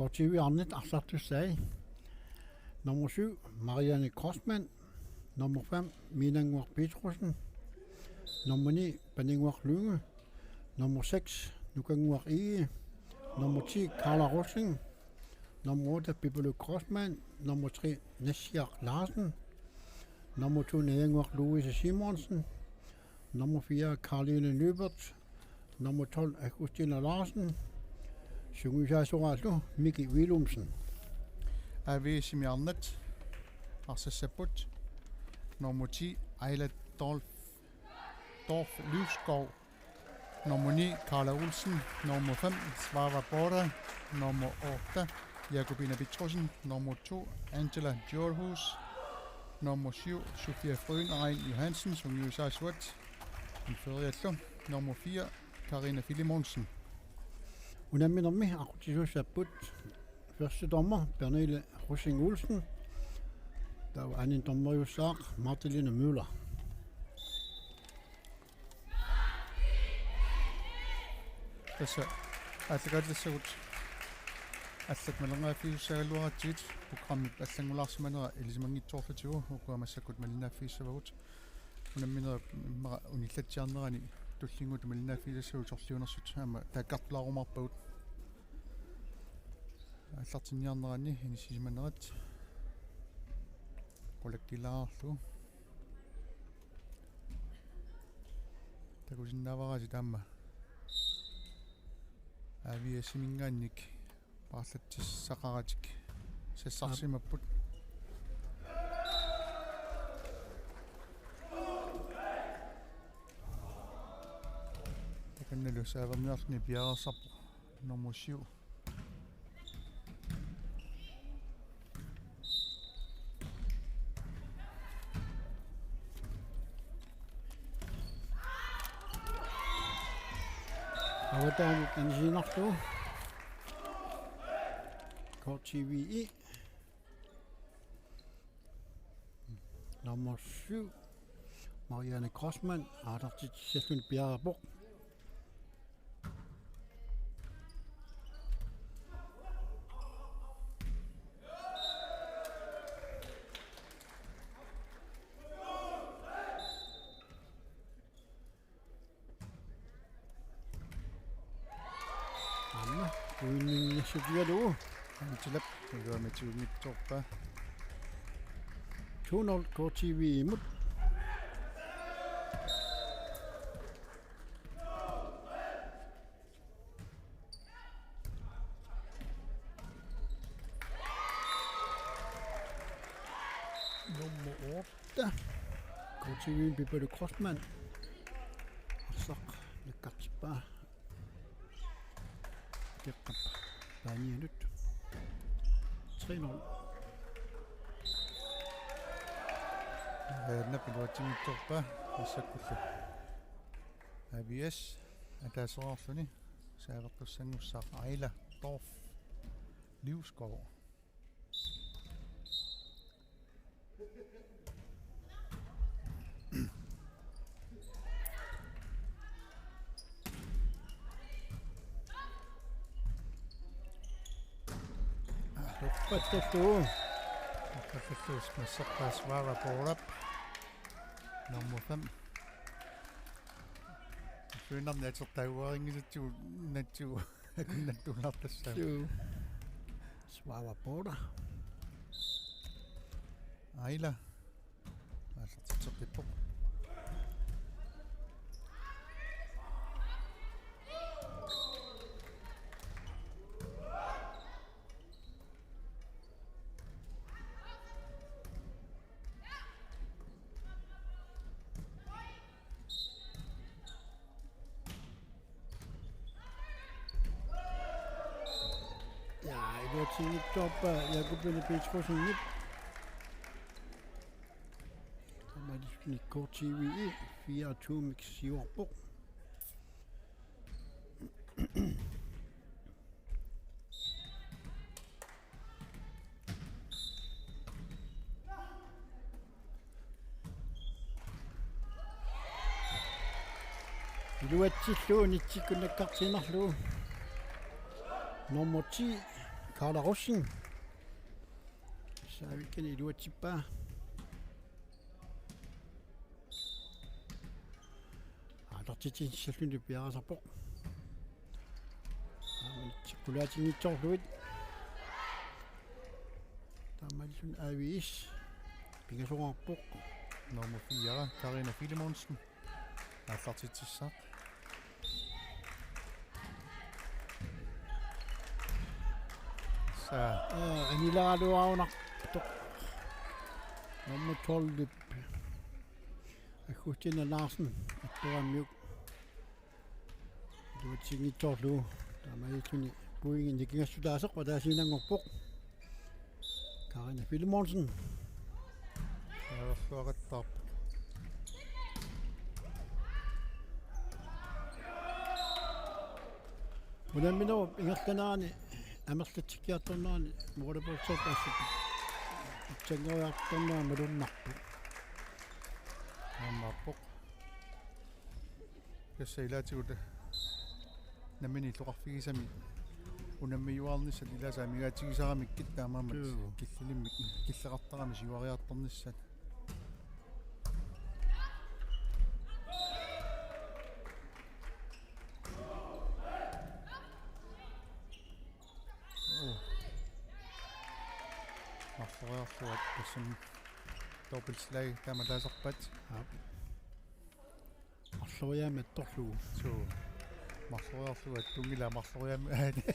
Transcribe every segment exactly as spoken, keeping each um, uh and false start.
K T V-mi arnat arsartussai. Nummer syv, Marianne Grossmann. Nummer fem, Minannguaq Petrussen. Nummer ni, Paninnguaq Lynge. Nummer seks, Nukannguaq Egede. Nummer ti, Karla Rosing. Nummer otte, Pipaluk Grossmann. Nummer tre, Nasiaq Larsen. Nummer to, Nayannguaq Louise Simonsen. Nummer fire, Karoline Lyberth. Nummer tolv, Augustina Larsen. Sungiusaasoraallu Miki Willumsen. A V S-imi arnat arsassapput. Nummer ti, Aila Dorf, Dorf Livskov. Nummer ni, Karla Olsen. Nummer fem, Svava Borda. Nummer otte, Jakobine Petrussen. Nummer to, Angela Djurhuus. Nummer syv, Sofia Frøenrein Johansen, sungiusaasuat. Inferiallu. Nummer fire, Karina Filemonsen. Unamminermi aqutsisussaapput. Første dommer, Pernille Rosing Olsen. Taava anden dommeriussaaq, Magdalene Møller. Tassa aallakaatitassagut allat malinnaaffiussagaluaratsigit, programmip allanngulaarsimanera ilisimanngitsoorlutigu ukua massakkut malinnaaffiissavagut. Unamminerup immaqa unillatsiarnerani tullinnguutut malinnaaffigisassavut sorliunersut aamma taakkartulaarumaarpagut. Aallartinniarneranni inissisimanerat qulakkiilaarlugu. Takusinnaavarsi taama A V S-iminngaanniit paarlatsissaqaratik sassarsimapput. Takannalu saaverniarluni piareersarpoq nummer syv. Avataanut anisinarlu. K T V-mi nummer syv, Marianne Grossmann, aallartitsilluni piareerpoq. Aamma uinninngassutigalugu. Antilap iluamik tigunnginnerpaat. To nul K T V-mut. Nummer otte. K T V-mi Pipaluk Grossmann. Arsaq nakkartippaa. Teqqap paanianut. Tre nul. Ee, napiluatsinngitsoorpaa massakkullu. A V S ataasereerluni saavertussanngussaaq Aila Dorf Livskov. Uppattattu. Uppattattu massaqqaas Svava Borap. Nummer fem. Suinarni atertaaguarinngisatsigu natsigu akunnattuulaartassaaq. Suu. Svava Borda. Aila. Aallartitseqqippoq. Ja, iluatsinngitsoorpaa Jakobine Petrussenip. Taamaalilluni K T V-mi fire to-mik siuarpoq. Iluatsillugu unitsikkut nakkartiinnarlugu. Nummer ti, Taala Rosing. Saavikkani iluatsippaa. Aallartitsissalluni piareersarpoq. Aamma qulaatinngitsoorlugit. Taamaalilluni A V S pingasoqarpoq. Nummer fire, Karina Filemonsen. Aallartitsissaaq. Saa. Aa, anilaaluarunartoq. Nummer tolv. Aggustina Larsen. Attuamiuk. Iluatsinngitsoorlugu. Taamaalilluni pointi nikingassutaasoq ataasiinnanngorpoq. Karina Filemonsen. Aarluaqattaarpoq. Unamminerup ingerlanerani amerlatsikkiartornerani volleyballserpassup pitsanngoriartornera malunnarpoq. Aammaappoq. Tassa ilaatigut nammineq illoqarfigisami unammiuaarnissat ilaasa amigaatigisaramikkit taamaammat. Joo. Killilimmik killeqartarami siuariartornissat. Oo. Marloriarlugu tassami dobbeltslag taama taasarpaat. Aap. Marloriaammik attorlugu. Suu. Marloriarlugu attunngilaq marloriaammik.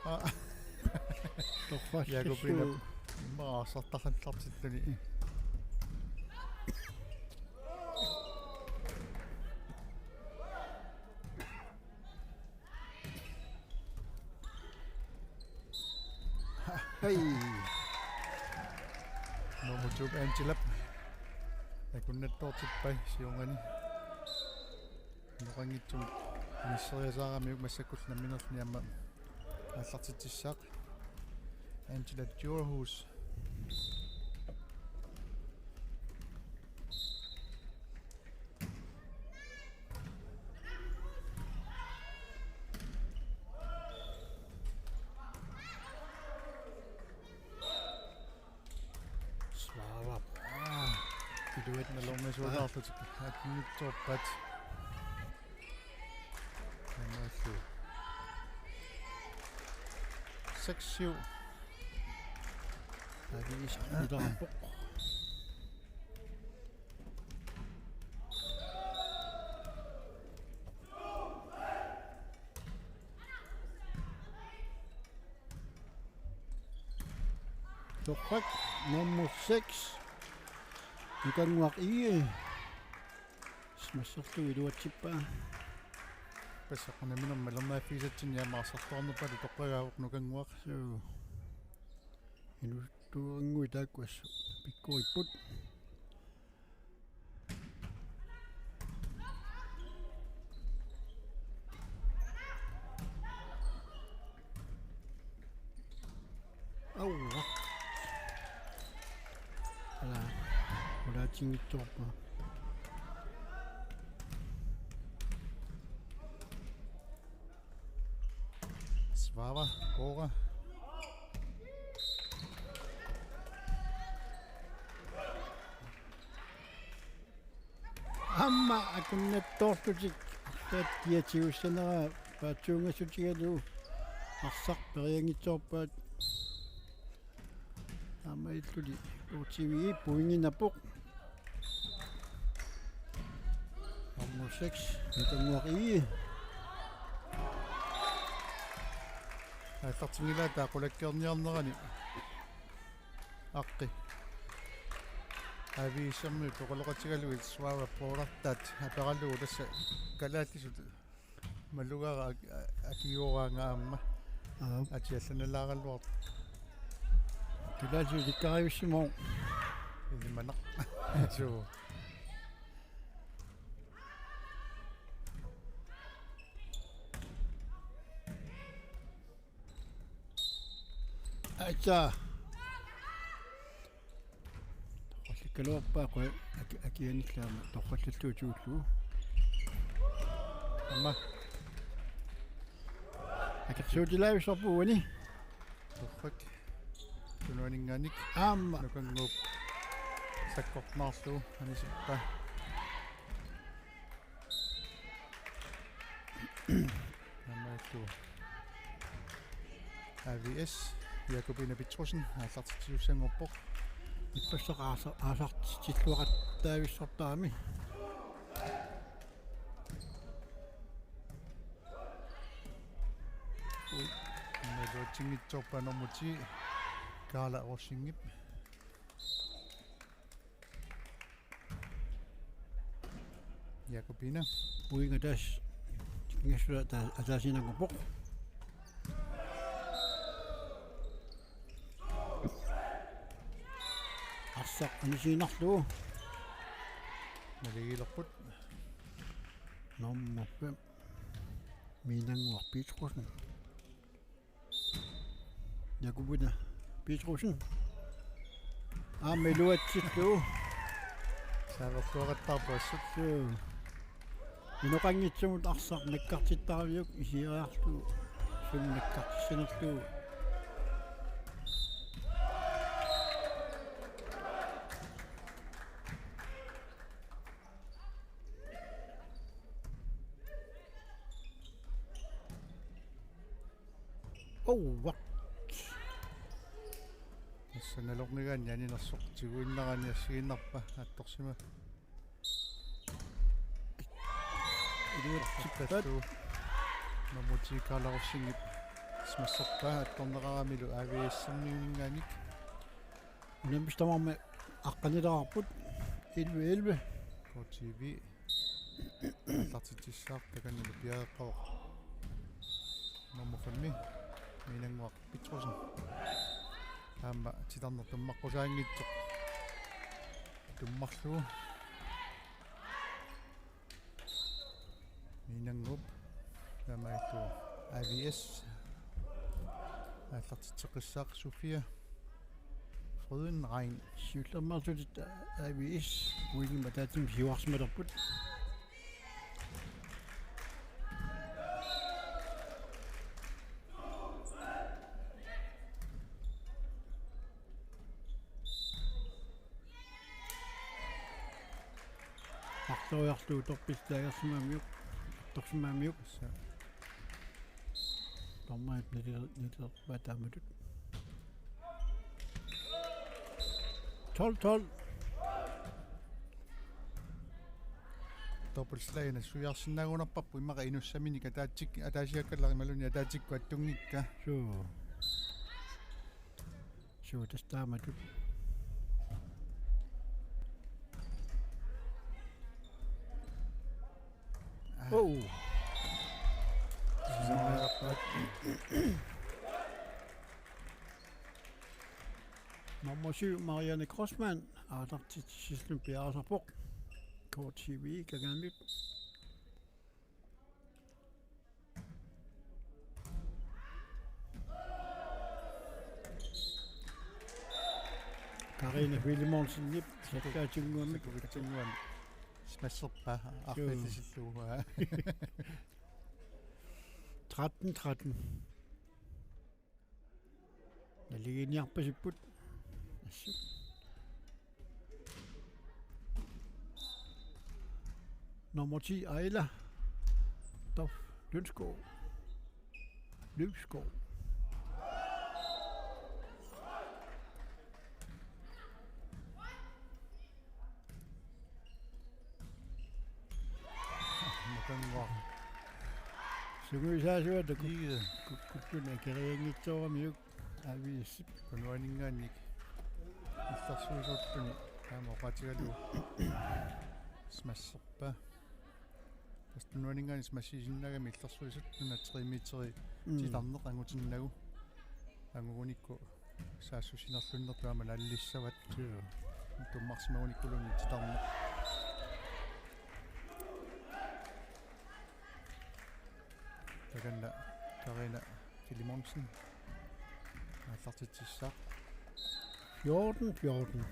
Aa. Torrallallu. Jakobine. Immaqa aarsartarallartilluni. Hej. Nummer to, Angelap. Akunnattoortippai siornani. Inoqanngitsumik inisseriasaaramiuk massakkullu namminerluni aamma aallartitsissaaq. Angela Djurhuus. Svava. Aa, iluat nalornisuulaarlutik akunnittoorpaat. Aammalu. Seks syv. Aa, det er ilarpoq. Torrak nummer seks. Nukannguaq Ii. Smasserlugu iluatsippaa. Tassa unamminermi malernaaffigisatsinni aamma arsartuarnerpaatut toqqagaavoq Nukannguaq. Suu. Inuusuttuarannguit taakku assut pikkoripput. Aua. Ala. Qulaatinngitsoorpaa. Svava, Kora. Aamma akunnattoorlutik arlaat kiatigussanera paatsuungassutigalugu arsaq perianngitsoorpaat. Aamma illuli K T V pointinnapoq. Nummer seks, Nukannguaq Ii. Aallartinngilaat taava qulakkeerniarnerani. Aqqi. Aviisermi toqaloqatigalugit Svava poorartaat aperalugu tassa kalaallisut. Malugaara ak-, a-, akioraanga aamma. Aap. Atiallanalaaraluartoq. Kalaallisut ilikkarivissumik. Ilimanaq. Suu. Aitsa. Torrallikkaluarpaa qaa aki-, akianillaama torrallallugu tigullugu. Akersuutilaavissarput uani. Torrak. Tunuaninngaanniit. Aamma. Nukannguup sakkortunaarlugu anisippaa. Aamma illu. A V S, Jakobine Petrussen, aallartitsisussanngorpoq. Ippassaq aasa-, aallartitsilluaqattaavissartarami. Ui, imaluatsinngitsoorpaa nummer ti, Karla Rosingip. Jakobine. Uinga taas. Ingassula ta-, ataasiinnanngorpoq. Arsaq anisiinnarlugu. Naligiilerput. Nummer fem. Miinannguaq Petrussen. Jakobine Petrussen. Aamma iluatsillugu. Saaverluaqattaarpoq assut. Suu. Inoqanngitsumut arsaq nakkartittaraviuk isiariarlugu. Sumik nakkartissanerlugu. Ova. Tassa nalornigaanni aninersoq tiguinnarani assigiinnarpaa attorsima. Iluatsippat. Nummer ti Karla Rosingip smasserpaa attorneqaramilu A V S-ermiuninngaanniit. Unammisut tamarmik aqqanilaarput elleve elleve. K T V. Aallartitsissaaq takanna piareeqqavoq. Nummer fem, Miinannguaq Petrussen. Aamma titarneq tummaqqusaanngitsoq. Tummarlugu. Miinannguup. Taamaalillugu A V S. Aallartitseqqissaaq Sofia Freudenrein. Siullermeersutit A V S wingimik ataatsimik siuarsimalerput. Artoriarlugu torpillit agersimagamikku, attorsimagamikku. Tassa. Dommerit nali-, nalilerpaat taamatut. Tolv tolv. Dobbeltslagene suiarsinnaagunarparput immaqa inussaminik ataatsik-, ataasiakkallarit imaluunniit ataatsikkut attunngikka. Suu. Suu, tassa taamatut. Aa. Oh. Nummer syv, Marianne Grossmann, aallartitsisilluni piareersarpoq. K T V Kangerlummi. Karina Filemonsenip sakkaatinnguamik. Sakkaatinnguamik. Smasserpaa, suu, arfiillisillugu. Tretten tretten. Naligiinniarpasipput. Assut. Nummer ti, Aila. Tof Lynskov. Lynskov. Nukannguaq. Sungiusaasuata kuk-, ii, kuk-, kukkuna kerianngitsooramiuk A V S-ip. Tunuaninngaanniit illersuisuulluni taama oqaatigalugu smasserpaa. Tassa tunuaninngaanniit smassiisinnaagami illersuisuulluni tre meteri, mm, titarneq angutinnagu. Angugunikku saassussinerlunnertut aamma nallissavat. Joo. Tummarsimagunikkulluunniit titarneq. Takanna Karina Filemonsen. Aallartitsissaaq. Fjorten fjorten.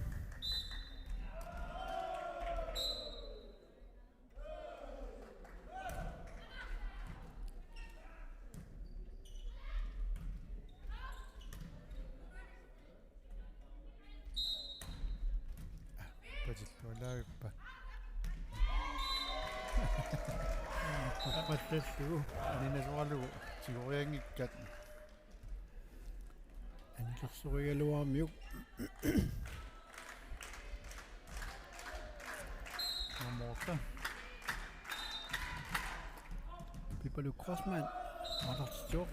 Ualaavippa. Aqqallallugu aninasoralugu tigorianngikkat. Anilersorigaluaramiuk. Nummer otte. Pipaluk Grossmann. Aallartitsivoq.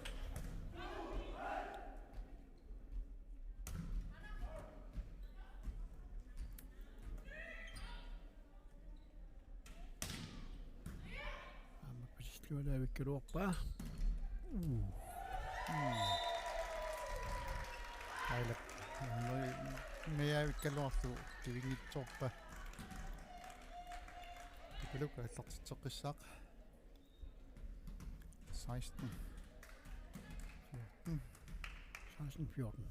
Aamma pasillualaavikkaluarpaa. Uu. Uu. Ailap. Meaavikkaluarlugu kivinngitsoorpaa. Pipaluk aallartitseqqissaaq. Seksten. Fjorten. Seksten fjorten.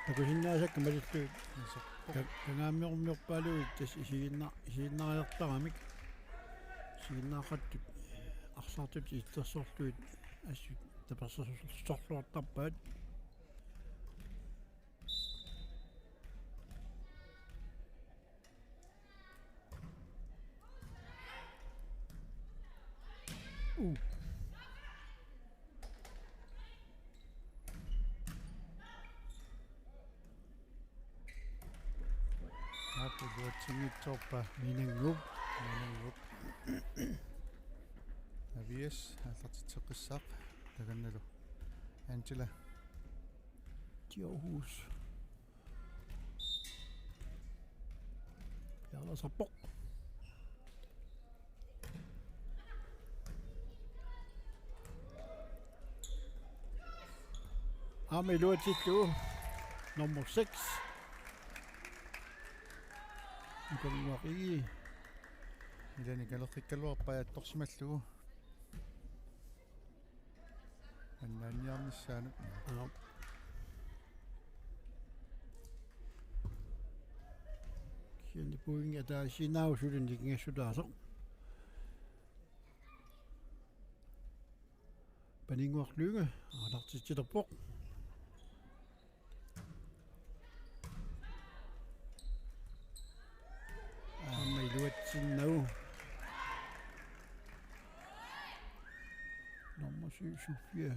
Takusinnaasakka malillugit. Ka-, kangaammiormiorpaaluit tassa isiginna-, isiginnariartaramik. Isiginnaaqqattut arsartut itsersorlugit assut tapersersorluartarpaat. Uu. Aap, iluatsinngitsoorpaa. Miinannguup. Miinannguup. Avies, aallartitseqqissaaq. Takannalu. Angela. Djurhuus. Piareersarpoq. Aamma iluatsillugu. Nummer seks. Ikanguaqigi. Ilani kaleqqikkaluarpaa attorsimallugu. Annaanniarnissaanut. Aap. Kisianni pointi ataasiinnarlugu suli nikingassutaasoq. Paninnguaq Lynge aallartitsiterpoq. Aamma iluatsinnagu. Nummer syv, Sofia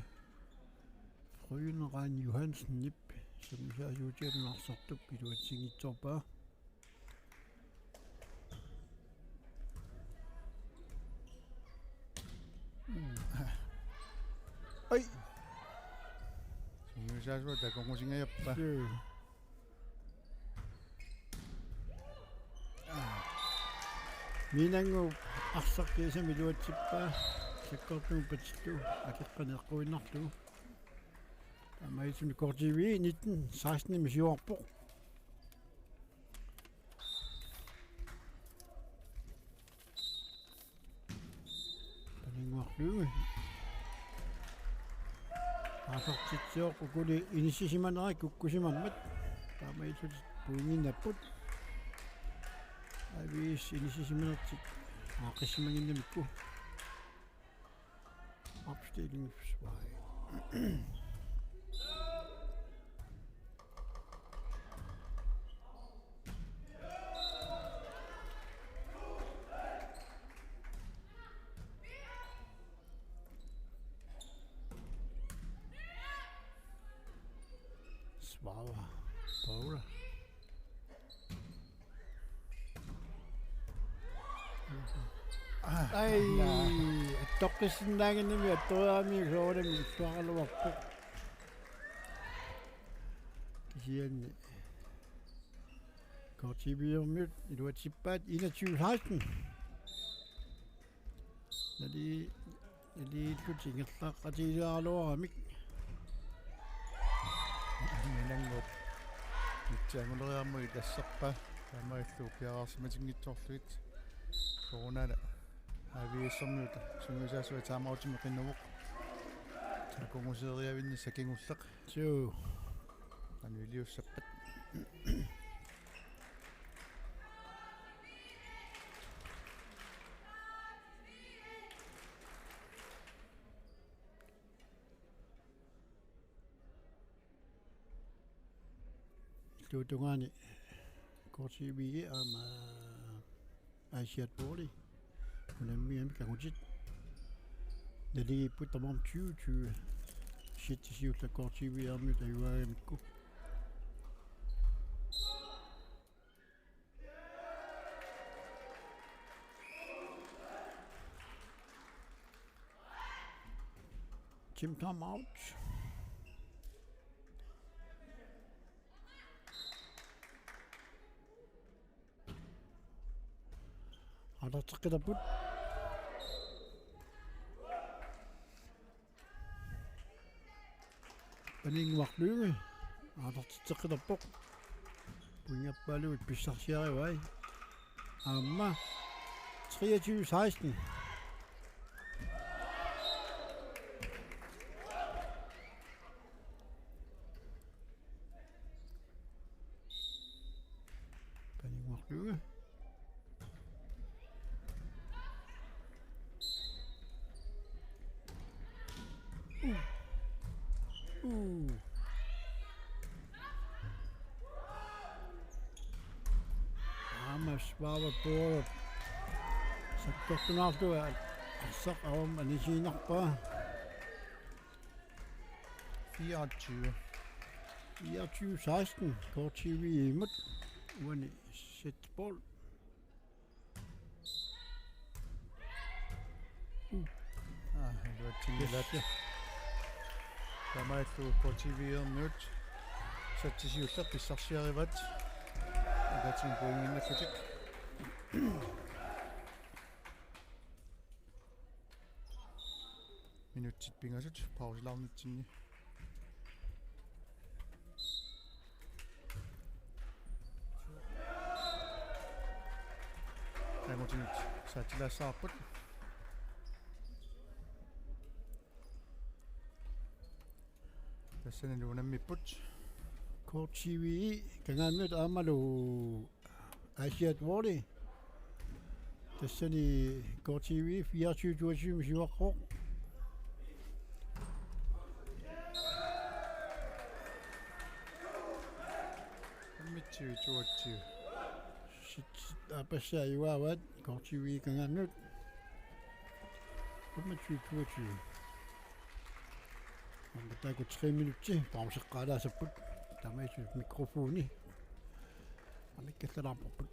Frøenrand-Johansen-ip sungiusaasuutigalugu arsartup iluatsinngitsoorpaa. Ai. Sungiusaasuata kongusingajappa. Suu. Miinannguup arsaq kiisami iluatsippaa. Sakkortuumik patillugu akeqqaneqquinnarlugu. Taamaattumik K T V nitten seksten-imi siuarpoq. Paninnguaq Lynge. Aallartitsivoq ukuli inissisimanerat kukkusimammat. Taamaalillutik pointinnapput. Avies inissisimanertik aaqqissimanngimmassuk. Opstillingsvej. Svava Paula. Ai, attoqqissinnaannginnami attoriaramiuk soorunami illuaraluarpoq. Kisianni K T V-miut iluatsippaat enogtyve seksten. Nali-, naliillutik ingerlaqqatigilaaraluaramik. Miinannguup. Nitsi anguleriarmat ilassarpaa. Taamaalillutik piareersimatinngitsoorlugit. Soorunami A V S-ermiut sungiusaasuat timeoutimik qinnuvoq. Takunguseeriavinnissaq kingulleq. Suu. Qanoq iliussappat. Illuatungaani K T V aamma Aasiaat Booli unammigamik angutit naligiipput tamarmik tyve tyve. Sætti siulleq K T V aamma tajuagamikku. Team timeout. Aallarteqqittarput. Paninnguaq Lynge aallartitseqqittarpoq. Pointerpaaluit pissarsiarivai. Aamma treogtyve seksten. Paninnguaq Lynge. Uh. Uh. Aamma Svava Borup sakkortunaarlunga arsaq aamma anisiinnarpaa. Fireogtyve. Fireogtyve seksten, K T V imod. Uani sætball. Ah, iluatsinngilaq. Yes. Taamaalillutik K T V-ermiut sætti siulleq pissarsiarivaat. Ilaatigut pointiinnarlutik. Minutsit pingasut pausilaarnitsinni. Qangutinut saatsilaassavarput. Tassani unammipput. K T V Kangaamiut aammalu Aasiaat Volley. Tassani K T V fireogtyve toogtyve siuaqqooq. Femogtyve toogtyve. Sit, sit, aappassaa ivaavaat K T V Kangaamiut. Femogtyve toogtyve. Aamma taakku tre minutsi pauseqqaalaasapput. Taamaattumik mikrofoni amikkallarput.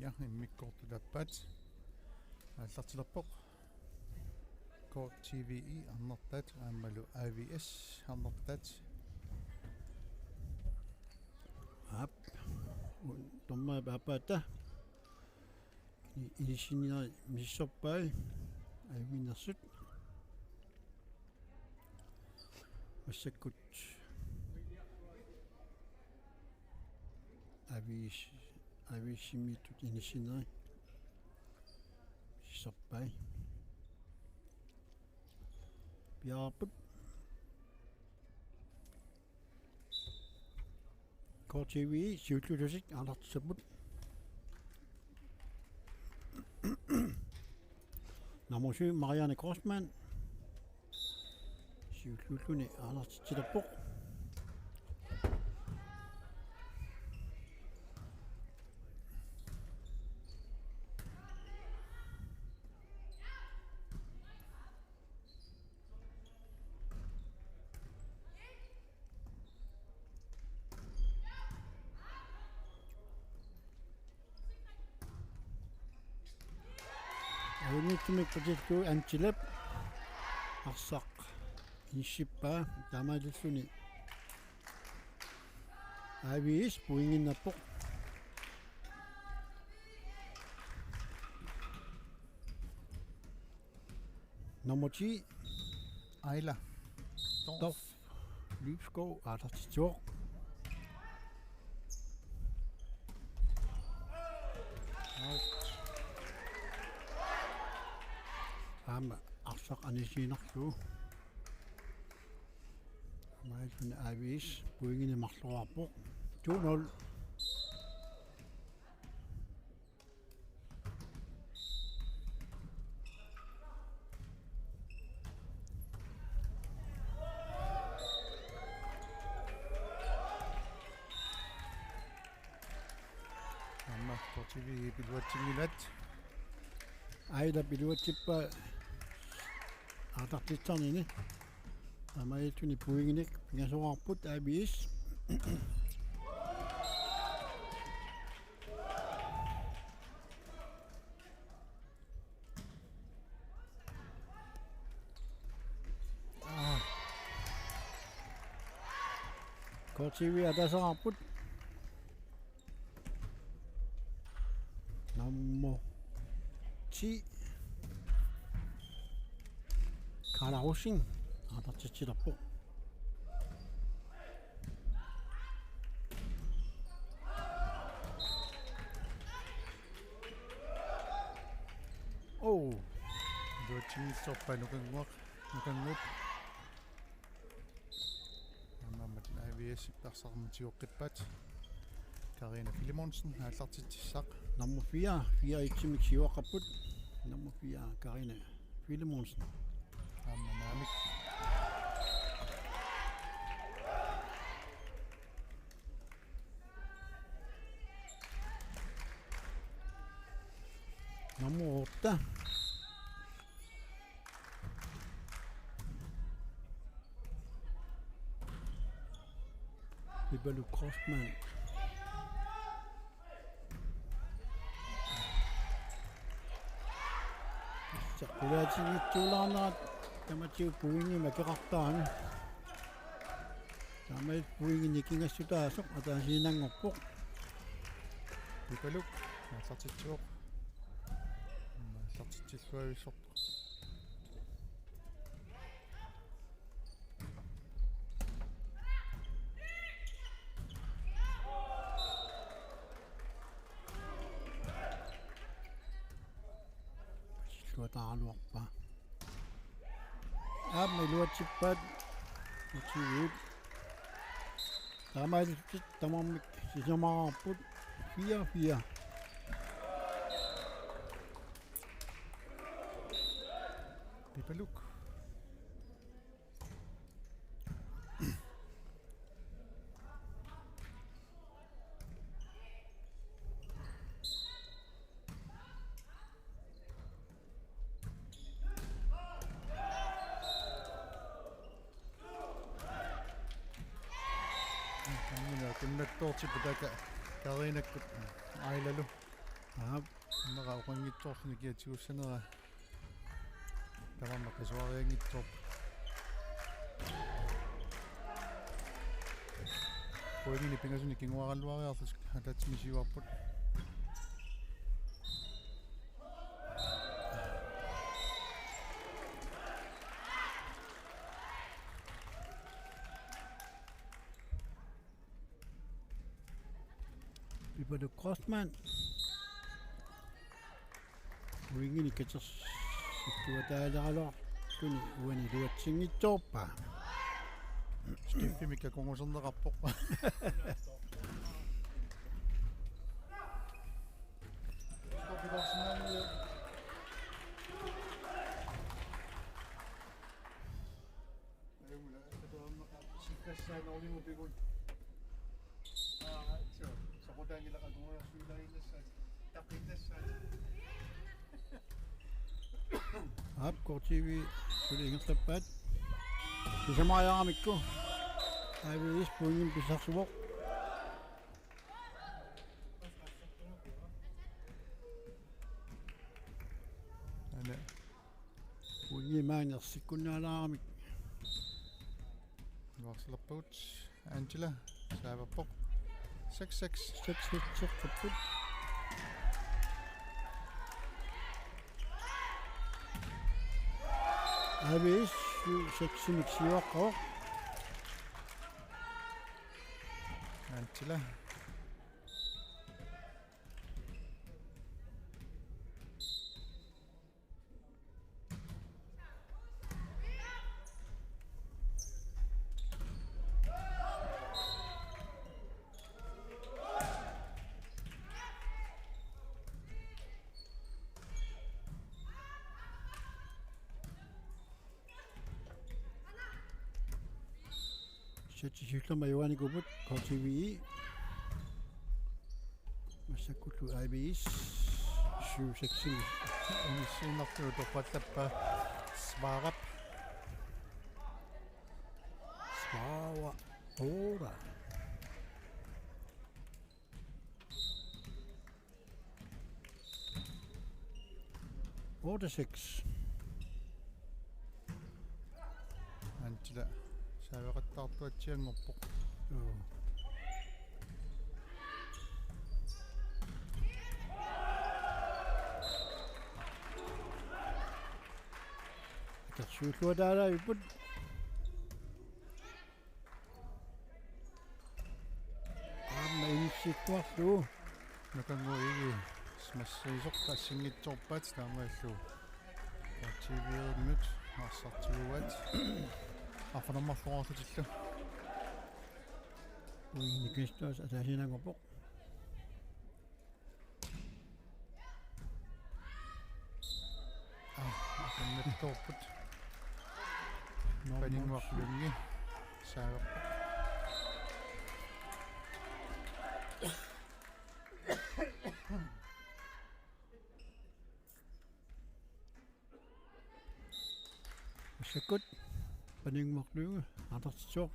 Ja, immikkoortut aappaat aallartilerpoq. K T V I arnartaat aammalu A V S arnartaat. Aap. Dommerit aappaata. Inissinneri misissorpai ajunnginnersut. Massakkut A V S, A V S-imiittut inissinneri misissorpai. Piaarput. K T V I siulliulluni aallartissapput. Nummer syv, Marianne Korsmann. Siulliulluni aallartitsilerpoq. Alunnittumik patillugu Antilap arsaq inissippaa, taamaalilluni A V S pointinnarpoq. Nummer ti, Aila Dorf. Dorf Lybskov, aallartitsivoq. Out. Aamma arsaq anissiinnarlugu. Aamma iluni A V S pointinik marloraarpoq. To nul. Aamma K T V I iluatsinngilaat. Ailap iluatsippaa aallartitsisarnini. Taamaalilluni pointinik pingasoraarput A V S. Aa. K T V I ataaseqarput. Nummer ti, Karla Rosing, aallartitsilerpoq. Oh. Iluatsinngitsoorpaa Nukannguaq, Nukannguup. Aamma A V S-ip arsaq tigoqqippaat. Karina Filemonsen aallartitsissaaq. Nummer fire, fire et-imik siuaqqapput. Nummer fire, Karina Filemonsen. Aamma naamik. Nummer otte. Pipaluk Grossmann. Saqqulaatiginngilaarnerat tamatigut pointimik akeqartarami. Taamaalilluni pointinik nikingassutaasoq ataasiinnanngorpoq. Pipaluk aallartitsivoq. Aallartitsilluavissorpoq. Silluataaraluarpaa. Aamma iluatsippaat. Utiviit. Taamaalillutik tamarmik sisamaraarput. Fire fire. Pipaluk. Kunnattoortipput taakku Karinakkut Ailalu. Aap, immaqa oqanngitsoorluni kia tigussanera. Tamarmik qisuarianngitsoorput. Pointinik pingasunik kinguaaralluariarlutik ataatsimik siuarput. Pipaluk Grossmann. Wingini katersuataaleraluartuni uani iluatsinngitsoorpaa. Skiffi Mikka kunguserneqarpoq. Ajunngilaq, atuarneqarpoq, sikkassaanut orlimupigut. Aa, suu, soqutaanngilaq, akunngulersuilaaginnassaat, taqinnassaat. Aap, K T V suli ingerlappaat. Sisamariaramikku. A V S pointinik pissarsivoq. Ane. Uingi maani ersikkunnaalaaramik. Nuarsilerpagut. Angela saaverpoq. Seks seks. Seks seks. A V S syv seksimik siuaqqavoq. Angela. Seks syv majuanikuupput K T V. Massakkullu A V S syv seksimik. Inissiinnarlugu toqqallappaa Svarap. Svara Ora. Otte seks. Antila saaveqattaartuatsianngorpoq. Joo. Akersuulluataalaavipput. Aamma inissittuarlugu. Nukannguaq Egede smassiisoq assinngitsoorpaat taamaallu. K T V-miut arsartiguaat. Arfanarmarluarlutillu. Uingi Kristuas ataasiinnanngorpoq. Aa, akannertoorput. Norman Paninnguaq Lynge saaverpoq. Massakkut Paninnguaq Lynge aatartitsivoq.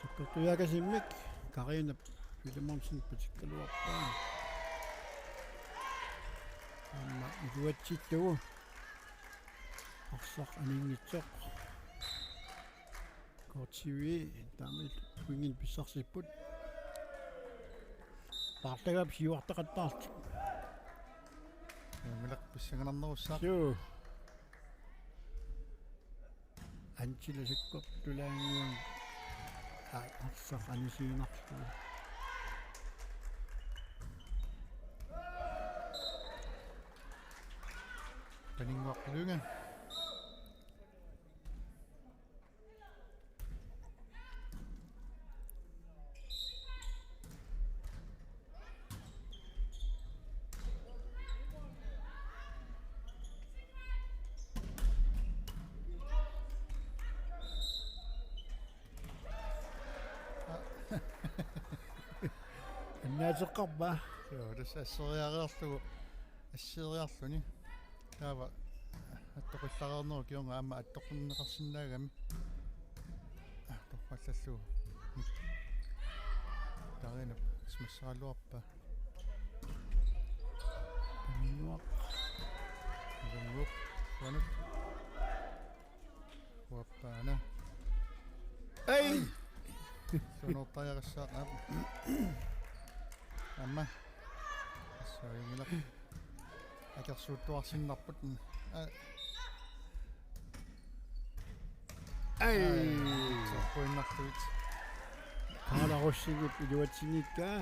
Sakkortuiaakasimmik Karina Filemonsen patikkaluarpaa. Aamma iluatsillugu arsaq aninngitsoq. K T V taamaalillutik winginik pissarsipput. Paarlagaat siuartaqattaartut. Uunga pissanganarnerussaaq. Suu. Antila sakkortulaannguaq. Aa, arsaq anisiinnarlugu. Paninnguaq Lynge. Annaateqqarpa? Joo, tassa asseriareerlugu, asseriarluni. Taava attoqillareernerup kingorna aamma attoqqinneqarsinnaagami. Torrallallugu. Massaraluarpa. Nuaq. Nuangup. Nuangup. Uappaana. Ei! Sunoortariaqassaaq aap. Aamma. Assavinngilar. Akersuuttuarsinnarput. Aa. Ei! Ai, sorpuinnartuit. Kaala Rosingip iluatsinngikkaa.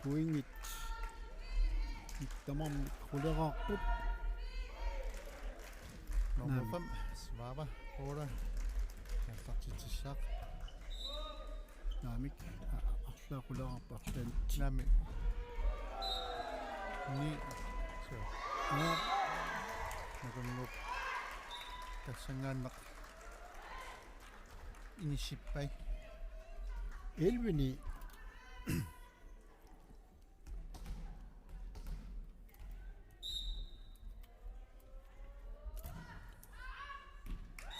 Pointit. Tamarmik quleraarput. Nummer Naamik. Fem, Svava, Pola. Aallartitsissaaq. Naamik. Arlaat quleraarput arlaannik. Naamik. Ni. So. Naa. Nakungup. Tassanngaannaq. Inissippai. Elvini.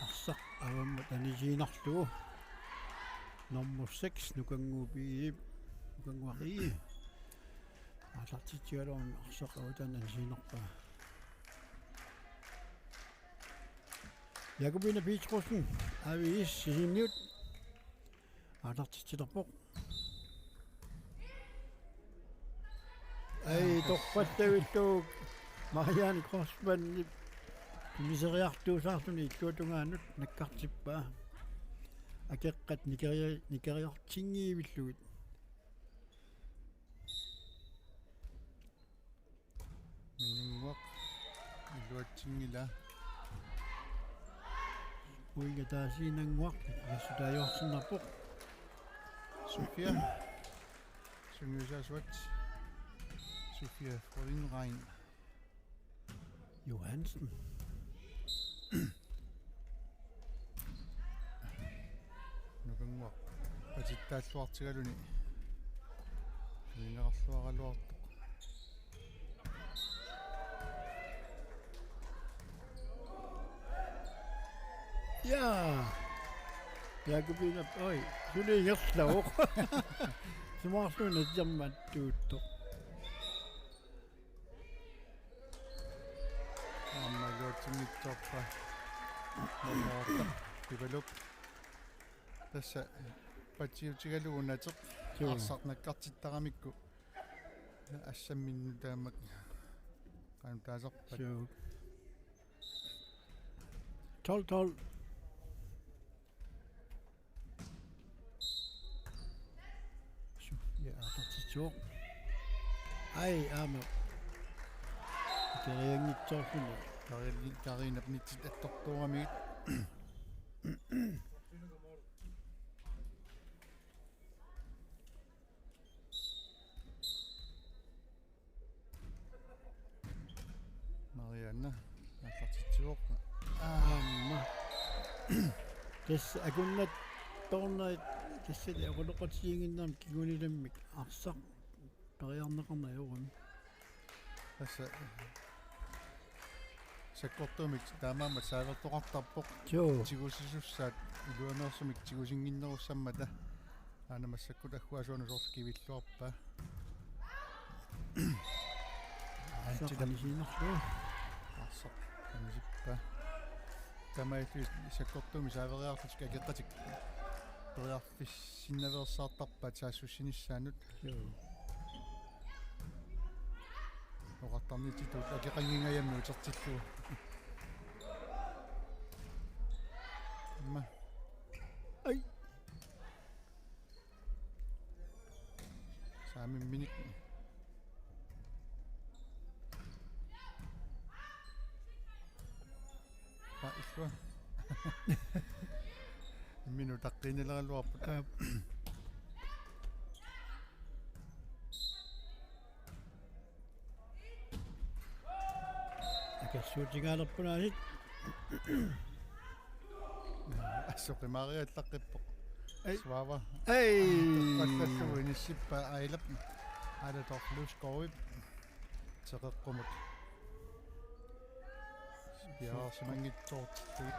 Arsaq avammat anisiinnarlugu. Nummer seks, Nukannguup I F. Nukannguaq I F. Aallartitsigaluarluni arsaq avataan anisiinnarpaa. Jakobine Petrusson, A V S Sisimiut. Aallartitsilerpoq. Ai, torpallavillugu Marianne Grossmann tuniseriartuusaarluni illuatungaanut nakkartippaa. Akeqqat nikeri-, nikeriartinngivillugit. Minannguaq iluatsinngilaa. Uinga taasiinnannguaq assutaajuarsinnarpoq. Sofia. Sungiusaasuat. Sofia Frødenrein Johansen. Nukannguaq patittaalluartigaluni. Kiinarluaraluartoq. Ja. Jakobine, oi, suli ingerlavoq. Simaarluuna jammattuuttoq. Aamma iluatsinngitsoorpaa. Nummer otte. Pivaluk. Tassa patsiutigalugu nateq. Joo. Arsaq nakkartittaramikku. Assamminnut taama. Qanoq taasarpat. Joo. Tolv tolv. Su-, ja, atortitsivoq. Ai, aamma. Kerianngitsoorluni. Kari-, Karinap nitsit attortuuramigit. Marianne, aallartitsivoq. Aamma. Tassa akunnattoornerit tassali oqaloqatigiinnginnami kingunilammik arsaq periarneqarneq ajorami. Tassa sakkortuumik taamaammat saavertoqartarpoq. Joo. Tigusisussaat iluaneersumik tigusinnginnerussammata. Aana massakkut agguaasuanut soorlu kivilluarpaa. Arsaq anisiinnarlugu. Arsaq anisippaa. Taamaalillutik sakkortuumik saaveriarlutik akeqqatik periarfissinnaveersaartarpaat saassussinissaannut. Joo. Oqartarnitsitut akeqanngingajammi utertillugu. Aamma. Ai. Saamimminik. Aa, illua. Imminut utaqqiinnileraluarput. Aap. Akersuutigaalerput aasiit. Assoqimaariallaqqippoq. Ei. Svava. Ei. Toqqallallugu inissippaa Ailap. Aila Torfluskovip. Teqeqqumut. Piareersimanngitsoortillugit.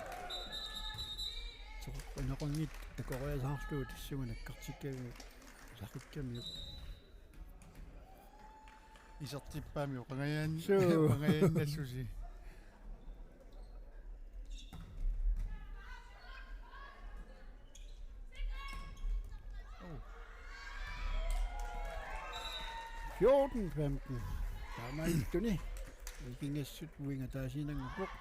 Teqeqqut inoqanngitsoq takoriasaarlugu tassunga nakkartikkagut saqikkamiuk. Isertippaami oqangajan-, Suu. Oqangajaannassusi. Oh. Fjorten femten. Taamaalilluni. Vikingassut uinga taasiinnanngorpoq.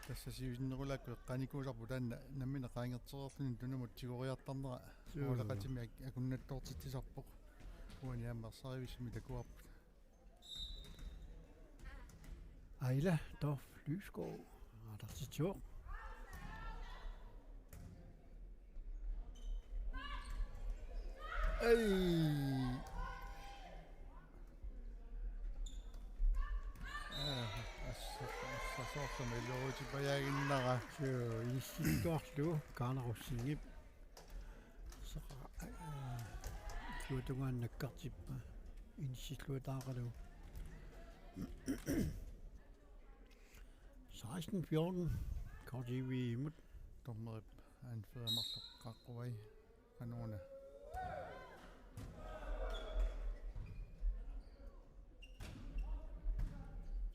Tassa siusinnerulaakku eqqaanikuusarput taanna nammineq qaangertereerluni tunumut tigoriartarnera. Suu. Mooleqatimi ak-, akunnattoortitsisarpoq. Uani aamma arsarivissumik takuarput. Aila Toft Lysgaard. Aalartitsivoq. Ai. Aa, assa, assa soorlu iluarutipajaaginnara. Suu, inissilluarlugu Kaarna Rosingip. Saqa, aa, tuatungaan nakkartippa. Inissilluataaqalu. Seksten fjorten, K T V-mut. Dommerip anfører Marluk Qaqquvai. Qanuuna.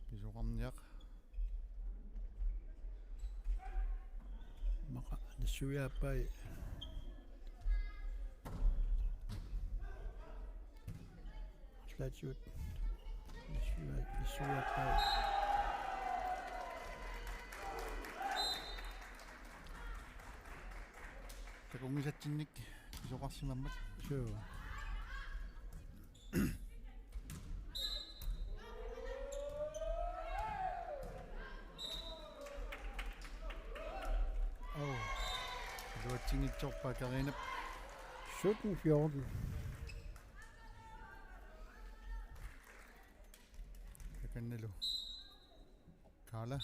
Pisoqarniaq. Immaqa nassuiaappai. Arlaatigut. Nassuia-, nassuiaappai. Takunngisatsinnik pisoqarsimammat. Suu. Oh. Iluatsinngitsoorpaa Karinap. Sytten fjorten. Takannalu. Kaarla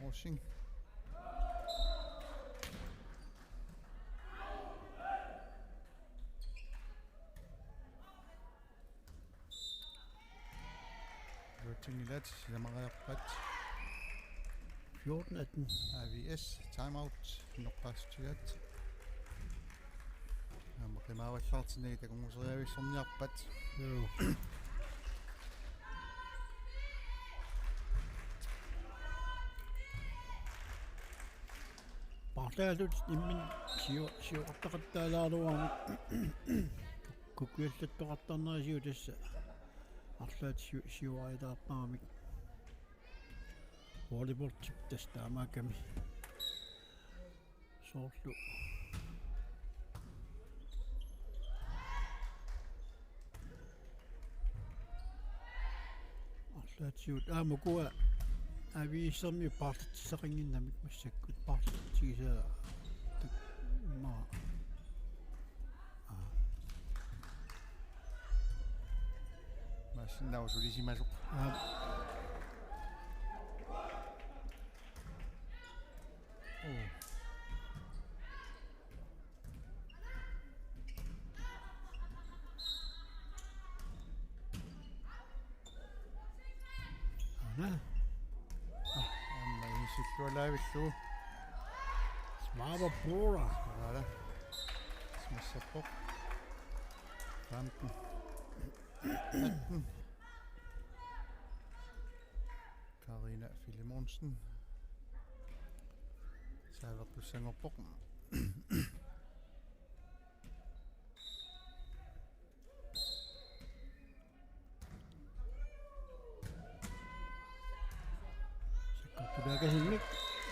Rosing. Iluatsinngillat, sisamariarpat. Fjorten atten. A V S, timeout, noqqaassutsigaat. Aamma qimaavallaartinnagit takunnguseriavissorniarpat. Joo. Paarlaattut imminnut sio-, sioqartaqattaalaaraluarami. Kukkuallattoqartarnerisigut tassa. Arlaat sio-, sioraataartaramik. Volleyballtip tassa taamaakkami. Soorlu. Arlaatsigut aamma ukua A V S-ermiut paarlatsissaqannginnamik massakkut paarlatsigisaa tak-, immaqa. Aa. Massinnaavoq sulisimasoq. Aa. Oh. Aana. Ah, aamma inissillualaavillugu. Smava Pura. Aana. Smassappoq. Femten. Atten. Karina Filemonsen. Saavertussanngorpoq. Sakkortulaakasimmik.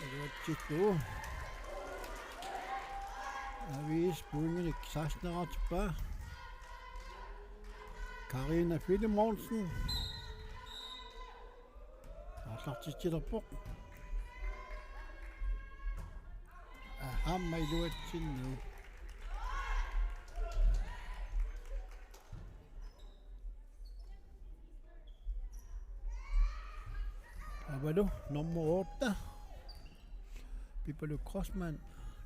Iluatsillugu. A V S pointinik seksten-eqartippaa. Karina Filemonsen. Aallartitsilerpoq. Aamma iluatsinnagu. Avalu nummer otte. Pipaluk Crossman,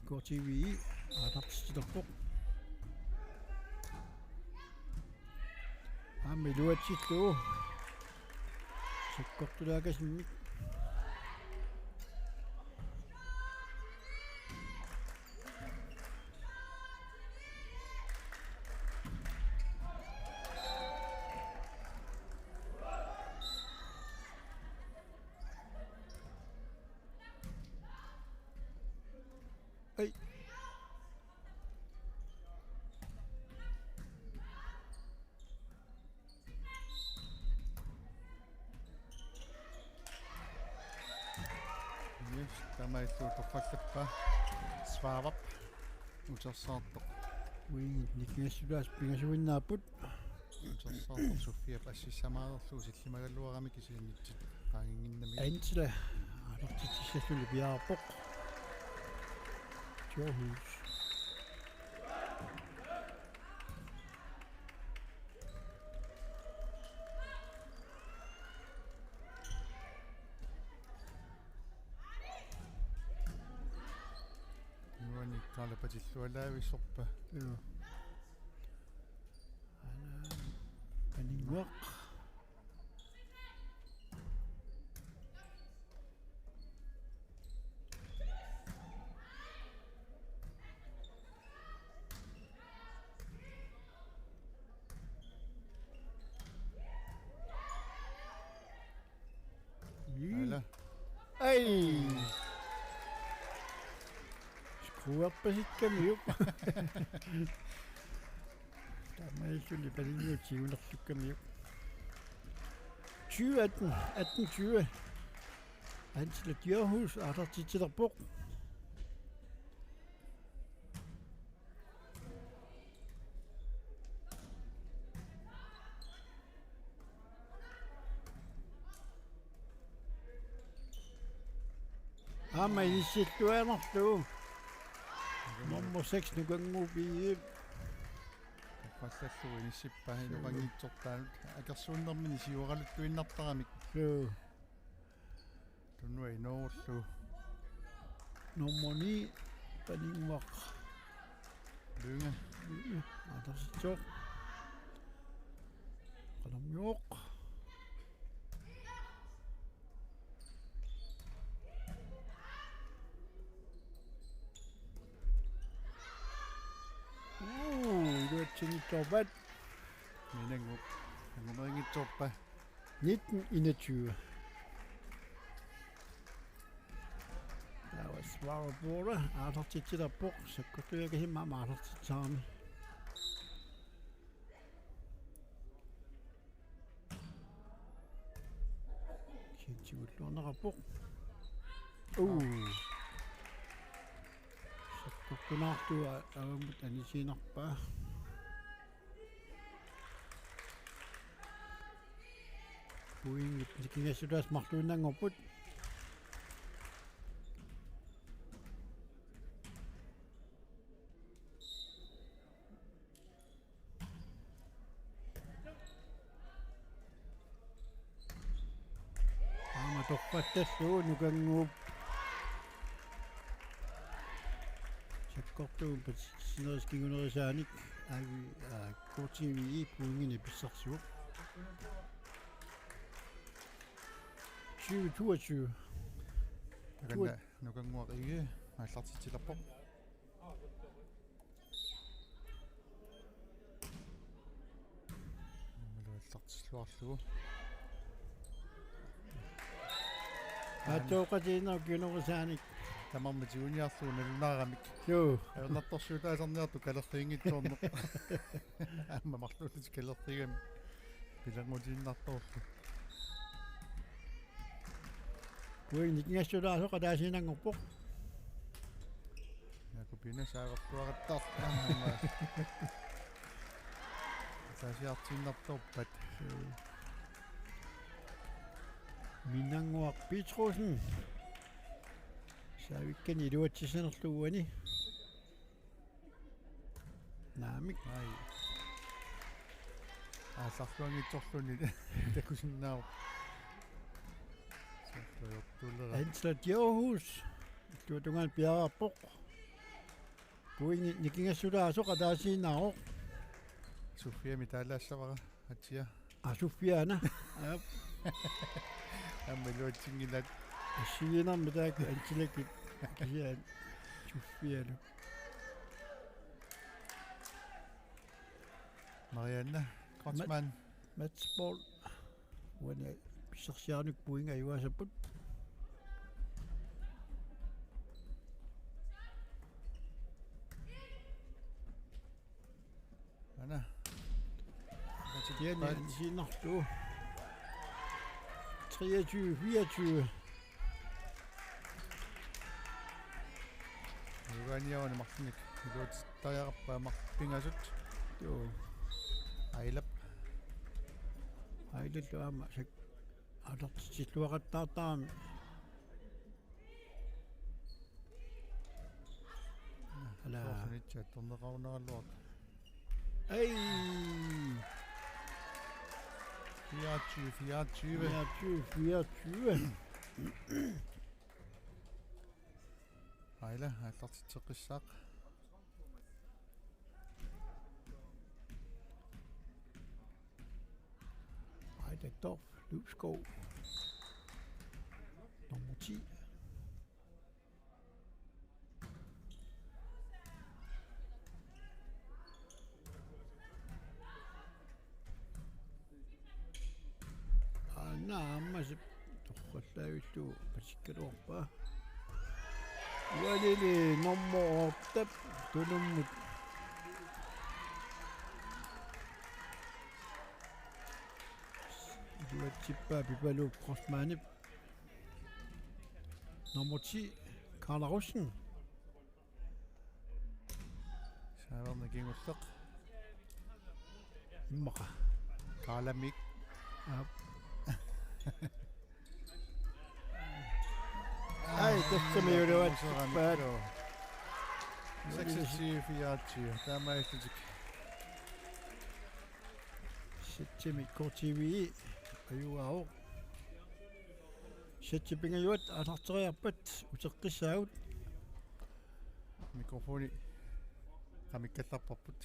K T V I, aallartitsilerpoq. Aamma iluatsillugu. Sakkortulaakasimmik. Illu torrallappaa. Svarup. Utersaartoq. Uinit nikingassulaasut pingasuinnaapput. Utersaartoq Sofiap assissamaareerlugu sillimagaluarami kisianni qaanginnginnami. Ansela aallartitsissalluni piaarpoq. Johus. Nuanni Kaala patillualaavissorpa. Joo. Aana. Paninnguaq. Ala. Ai. Skruerpasikkamiuk. Taamaalluni paninnguaq siunerlukkamiuk. Tyve atten, atten tyve. Hans Leth Djurhuus aallartitsilerpoq. Aamma inissilluaannarlugu. Nummer seks Nukannguup I F. Passallugu inissippaa inoqanngitsortaanut akersuunnermini sioraluttuinnartaramik. Suu. Tunua inoorlu. Nummer ni, Paninnguaq. Lynge. Lynge, Andersen Job. Qanormioq. Uu, iluatsinngitsoorpat. Minanngu-, nangumeringitsoorpa. Nitten enogtyve. Taava Svarup Bure aallartitsilerpoq, sakkortuujakasimmik aamma aallartitsisarami. Kiitsigulluarneqarpoq. Uu. Sakkortunaartua avammut anisiinnarpaa. Pointit nikingassutaasut marluinnanngorput. Aamma torrattallugu Nukannguup sakkortuumik patsitsinerisa kingunerisaanik aavi, aa, K T V I pointinik pissarsivoq. Tyve toogtyve. Takanna Nukannguaq I G aallartitsilerpoq. Aammalu aallartilluarlugu. Aattooqatigiinnerup kingunerisaanik. Tamarmik tiguniarlugu nalunaaramik. Joo. Ajornartorsiutaasarniartut kalerriinngitsoorneq. Aamma marluullutik kalerriigamik. Pilerngutiinnartorlu. Pointit nikingassutaasut ataasiinnanngorput. Jakobine saavertuaqattaartaa. Ataasiartiinnartorpat. Minannguaq Petrussen. Saavikkani iluatsissinerlugu uani. Naamik. Ai. Aallarluanngitsorluni takusinnaavoq. Saartuajortuulera. Hans Leth Djurhuus. Illuatungaanut piareerpoq. Pointit nikingassutaasut ataasiinnaavoq. Sofiamik taalaassavara. Atia. Aa, Sofiana. Aap. Aamma iluatsinngillat. Assigiinnarmik taakku Antilakit kisianni Sofialu. Marianne Kreutzmann. Mat-, matchball. Uani pissarsiarinikuuinnga ajugaassapput. Aana. Tiani anisiinnarlugu. Treogtyve fireogtyve. Aniaani marlunnik iluatsittariaqarpaa marluk pingasut. Joo. Ailap. Ailap aamma sak-, aalartitsilluaqattaartarami. Ala. Soorlu nitsi attorneqarunaraluartoq. Ai! Fireogtyve, fireogtyve. Fireogtyve, fireogtyve. Aila, aallartitseqqissaaq. Aila Dorph Løvskov. Nummer ti. Aana aamma sip torrallaavillugu pasikkaluarpaa. Ualili nummer otte, Tunummut. Iluatsippaa Pipaluk Grossmannip. Nummer ti, Karl Rossen. Saaverna kingulleq. Immaqa. Kaalamik. Aap. Ai, tassami iluatsippaat. Seksogtyve fireogtyve. Taamaalillutik. Sætsimi K T V ajugaavoq. Sætsi pingajuat aallarteriarpat uteqqissaagut. Mikrofoni qamikkallarparput.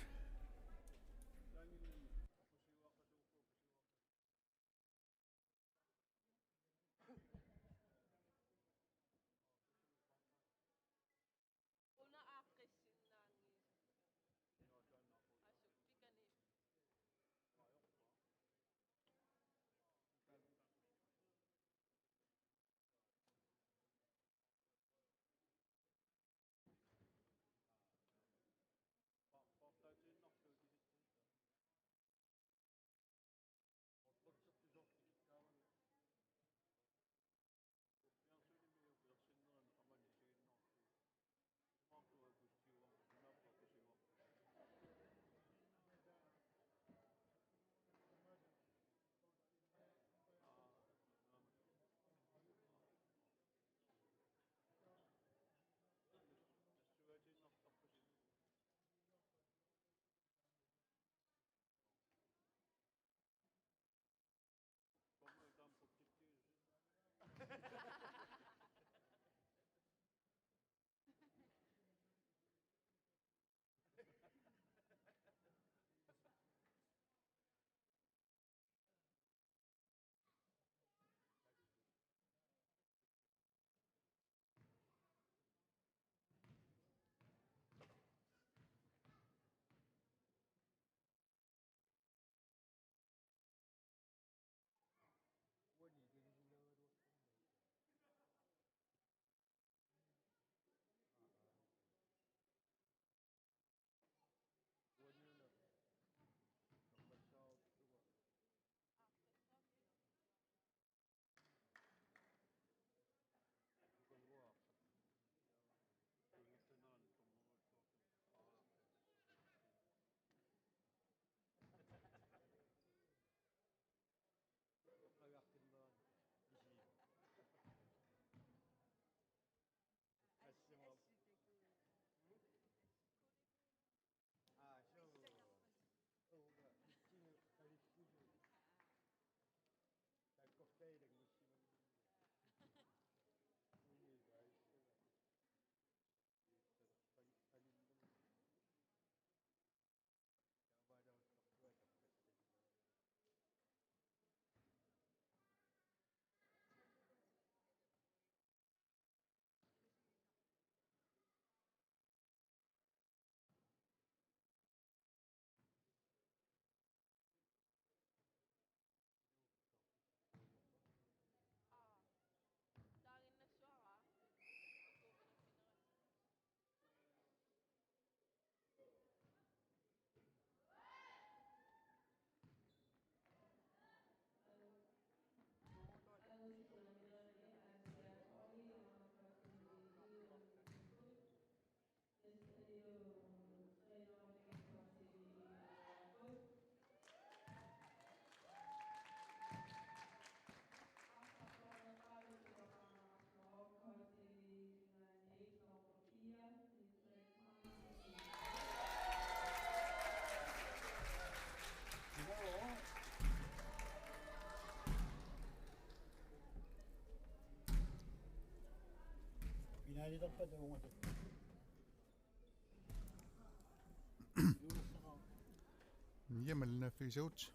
Iammalnaaffigisavut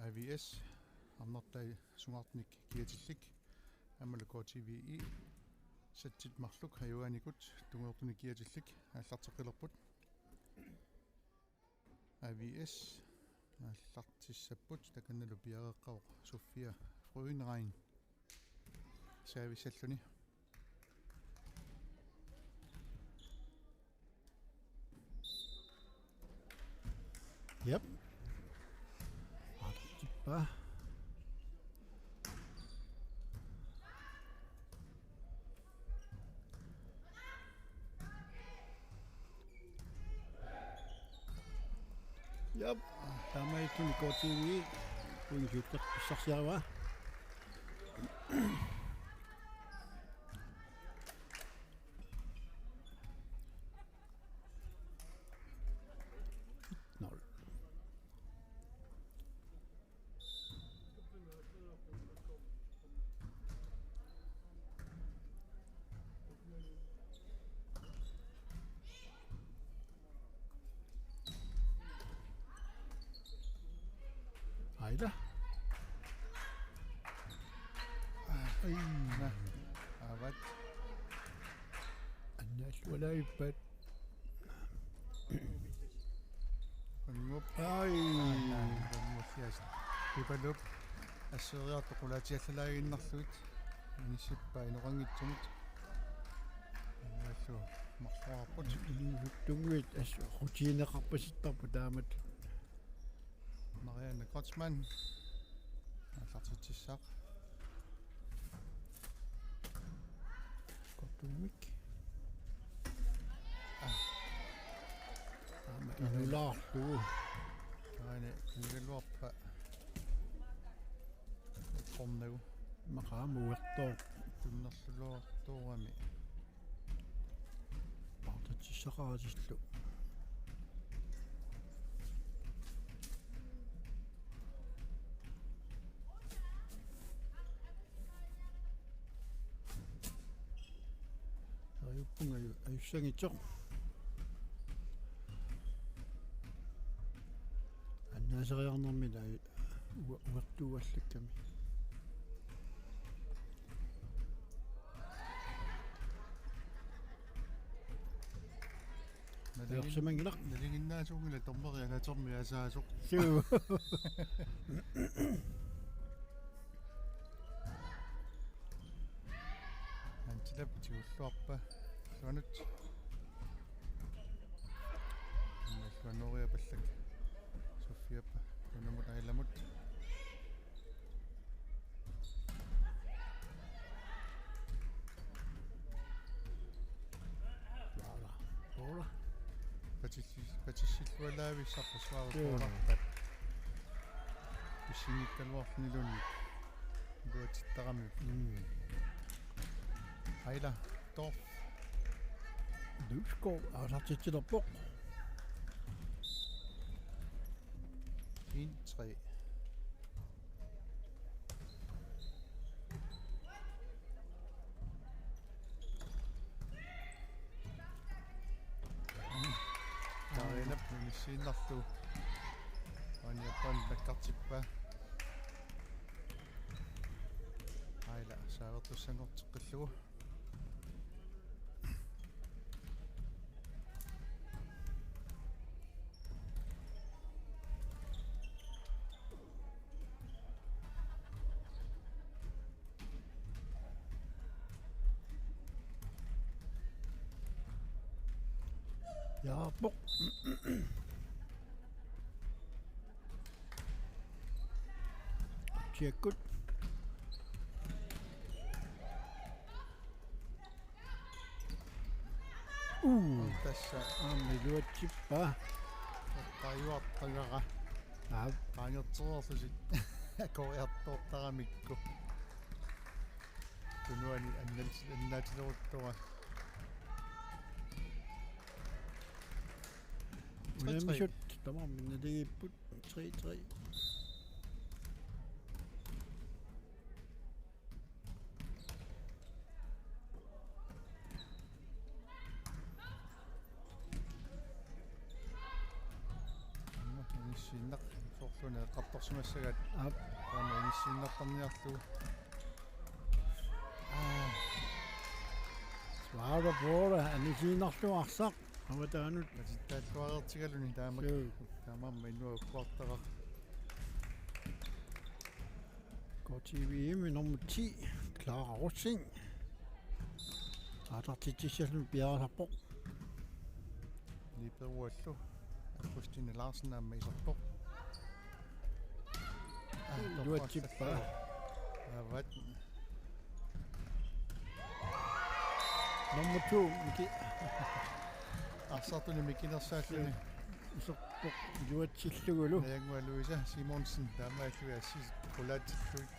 A V S, arnartai sungaartunik kiatillik, aammalu K T V E, satsit marluk ajugaannikut tungujortunik kiatillik aallarteqqilerput. A V S aallartissapput, takannalu piareeqqavoq Sofia Frøenrein servicelluni. Jep. Aallartippa. Jep, taamaalilluni K T V, pointiukkaq pissarsiaraa. Nul. Aila. Ai. Naa. Avat. Annaallualaarpat. Ungup. Ai. Ungusias. Pipalup. Asseriartoq qulaatiallalaaginnarlugu. Inissippai inoqanngitsumut. Allu marluarput. Tunguit as rutineqarpasittarput taamatut. Marianne Kreutzmann. Aallartitsissaaq. Kortuumik. Ah. Aamma inulaarlugu. Aani, inulaarpa. Qornagu. Maqaam uertoq. Tunnerluluartoorami. Paartatissaqaratillu. Ajuppunga aju-, ajussanngitsoq. Annaaseriarnermi aju-, ua-, uertuuallakkami. Nalingin-, Taarsimanngilaq. Nalinginnaasuunngilaq dommeri angatermi asaasoq. Suu. Antilap tigulluarpa. Luanut. Luanoriapallak. Sofiap. Lunamut Ailamut. Paula. Paula. Patissi-, patissillualaavissarput suaarut. Joo. Paula. Pissinngikkaluarluniluunniit. Luatsittarami. Mm. Aila Dorf. Løvskov, aallartitsilerpoq. En tre. Karinap inissiinnarlugu. Aniappan nakkartippa. Aila saavertussanngorteqqillugu. Jaappoq. Tjekkut. Uu. Tassa aamma iluatsippa. Tajuartagara. Aap. Qaangertereerlusi. Koriartoortaramikku. Tunuani annal-, annaatileruttoq. Unammisut tamarmik naligiipput. Tre tre. Sinnaq soorluuna eqqartorsimassagaat. Aap. Taama inissiinnartarniarlugu. Suara puora anisiinnarlugu arsaq. Avataanut. Matittaalluareertigaluni taama. Suu. Taamaammat innuakkuartaraq. K T V M nummer ti, Clara Rosing. Aatartitsissalluni piareersarpoq. Liiperuallu Augustine Larsen aamma iserpoq. Luatsippa. Avat. Nummer to, Miki. Arsartuni mikinersaalluni. Iserpoq luatsillugulu. Najannguaq Louise Simonsen taamaallugu assist qulaatsillugit.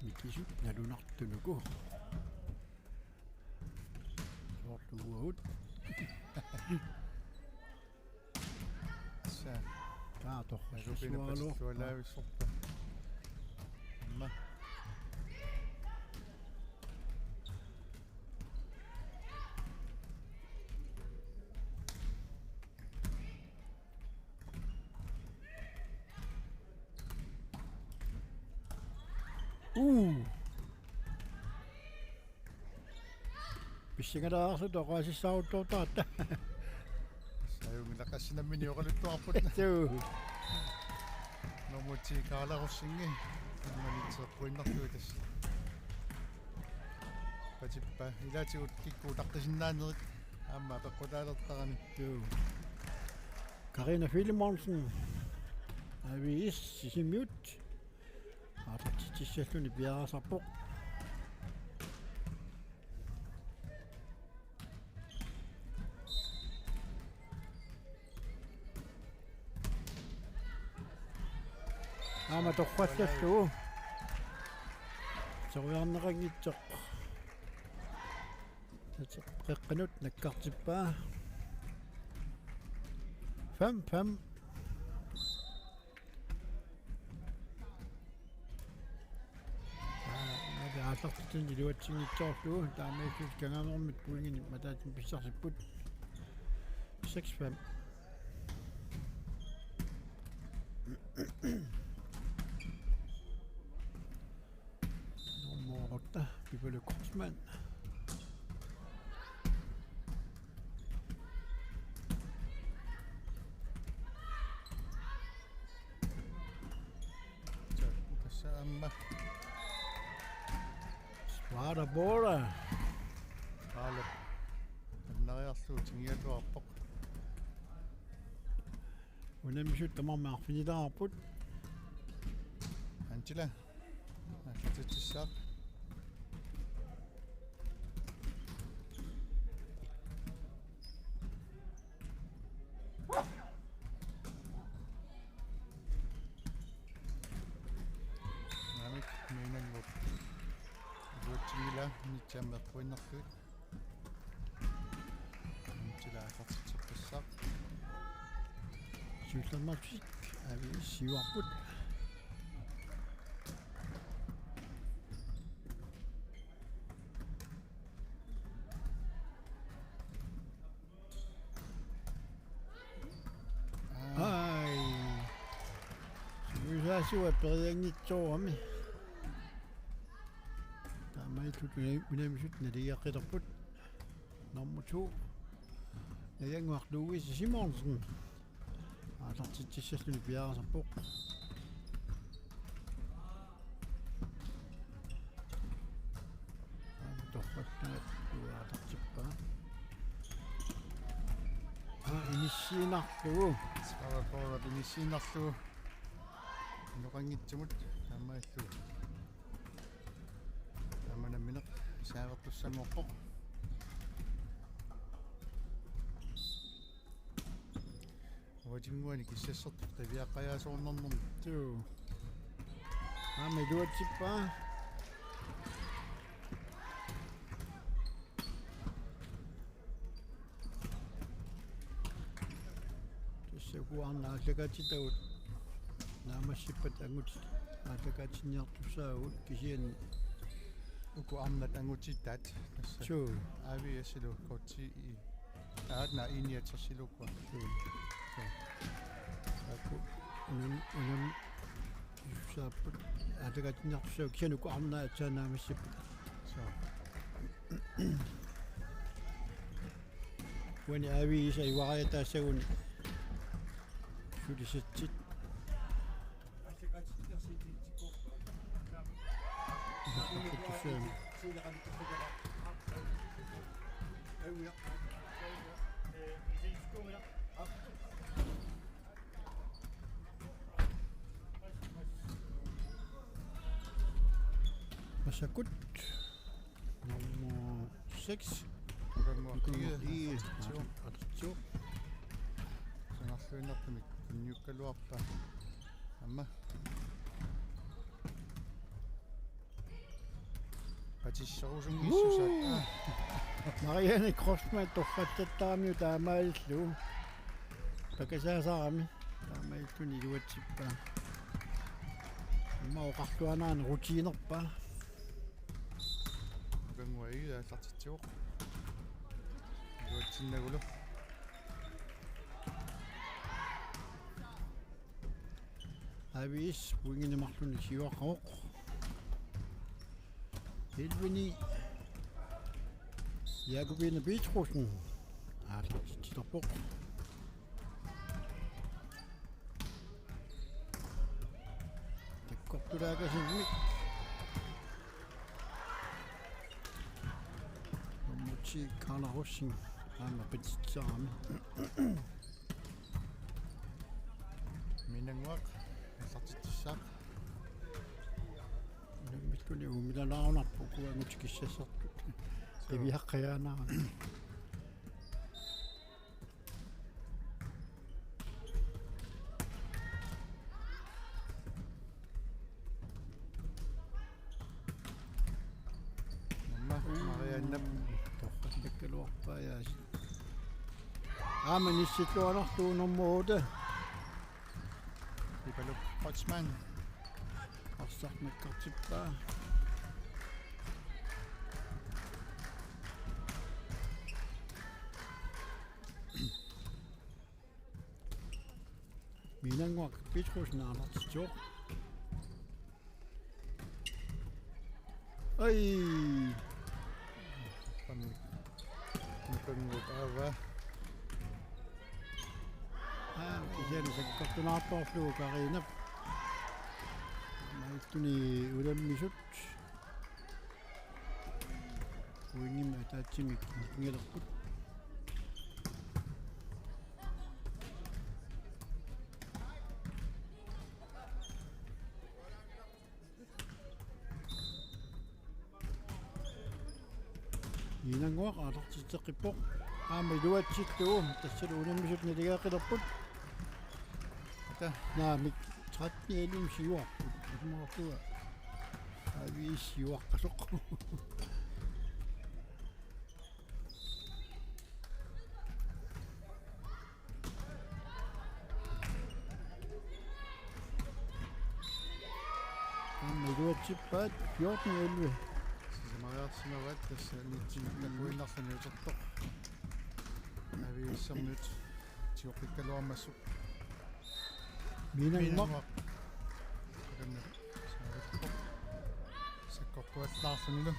Mikisut nalunartunuku. Soorlu uagut. Sa. Taa torrassualu. Sualaavissorpa. Amma. Uu. Pissingalaarsut oqaasissaaruttortaratta. Saajunngilaq assinamminik oqaluttuarput. Tuu. Nummer ti Karla Rosing. Manitseqquinnartuitas. Patippa ilaatigut kikkut utaqqisinnaanerit aamma peqqutaalertarami. Tuu. Karina Filemonsen. A V S Sisimiut. Aatartitsissalluni piareersarpoq. Aamma torrallallugu. Soriarneqanngitsoq. Qeqqanut nakkartippaa. Fem fem. Aallartitsinni iluatsinngitsoorlugu taamaalillutik kanganermit pointinik mataatsimik pissarsipput. Seks fem. Nummer otte, Pipaluk Kreutzmann. Tassa aamma. Sparta Bora. Aala. Annariarlugu tingiatuarpoq. Unammisut tamarmik arfinilaarput. Angela. Aallartitsissaaq. Naamik miinanngut. Iluatsinngilaa, nitsaammeqquinnarluit. Sila aallartitseqqissaaq. Siullermik A V S siuarput. Ai. Uisaasua perianngitsoorami. Taamaalillutik unammisut naligiaqqilerput. Nummer to. Najannguaq Louise Simonsen. Aallartitsissalluni piareersarpoq. Aamma torrallunga aallartippaa. Aa, inissiinnarlugu. Sparta Bora inissiinnarlugu. Inoqanngitsumut taamaallugu. Taama nammineq saavertussanngorpoq. Uatinnguani kissassertut qiviaqqajaasoornarnermi. Tuu. Aamma iluatsippaa. Tassa uku arnat aallakaatitagut naammassippat angutit aallakaatinniartussaavugut kisianni uku arnat angutitaat tassa. Suu. A V S-ilu K T I. Aatna iniatsersilukkua. Suu. Suu. Taakku unam-, unam-, saapput. Aatagatinnertussaaq kisianni uku arnaa atsaannaamissipput. Suu. Uani A V S-ip ivaariataassaguni. Sulisatsit. Massakkut. Nummer seks. Nummer fire. Nummer fire. Atortitsivoq. Sanarluinnartumik tunniukkaluarpaa. Aamma. Patisserusunngissutsit. Woo! Marianne Grossmann torratsattaramiuk taamaalillugu. Pakasaasarami. Taamaalilluni iluatsippaa. Aamma oqarluaannarani rutiinerpaa. Ukannguaq aallartitsivoq. Iluatsinnagulu. A V S pointinik marlunnik siuaqqavoq. Elleve ni. Jakobine Petrussen. Aallartittarpoq. Takkortulaakasimik. Nummer ti Karla Rosing. Aamma patissereerami. Minnannguaq aallartitsissaaq. Unammilluni uumilalaarunarpoq uku angutit kissassartut. Suu. Qiviaqqajaanarami. Aamma Mariannep. Torrallakkaluarpaa, ja. Aamma nissilluarnarlugu nummer otte. Pipaluk Kreutzmann. Arsaq nakkartippaa. Minnannguaq Petrussen aallartitsivoq. Ai! Pammi. Nukanngup aava. Aa, kisianni sakkortunaartorlugu Karinap. Mailtuni unammisut. Uingimme ataatsimik nikingalerput. Minnannguaq aallartitseqqippoq. Aamma iluatsillugu. Tassalu unammisut naligaaqqilerput. Ata. Naamik tretten elleve siuarput. Isumaqarpunga. A V S siuaqqasoq. Aamma iluatsippaat fjorten elleve. Sisamariarsimavaat tassa nitsinngikkaluinnarluni utertoq. A V S-ermiut tigoqqikkaluarmassuk. Minnannguaq. Minnannguaq. Takanna. Sakkortuallaarlunilu.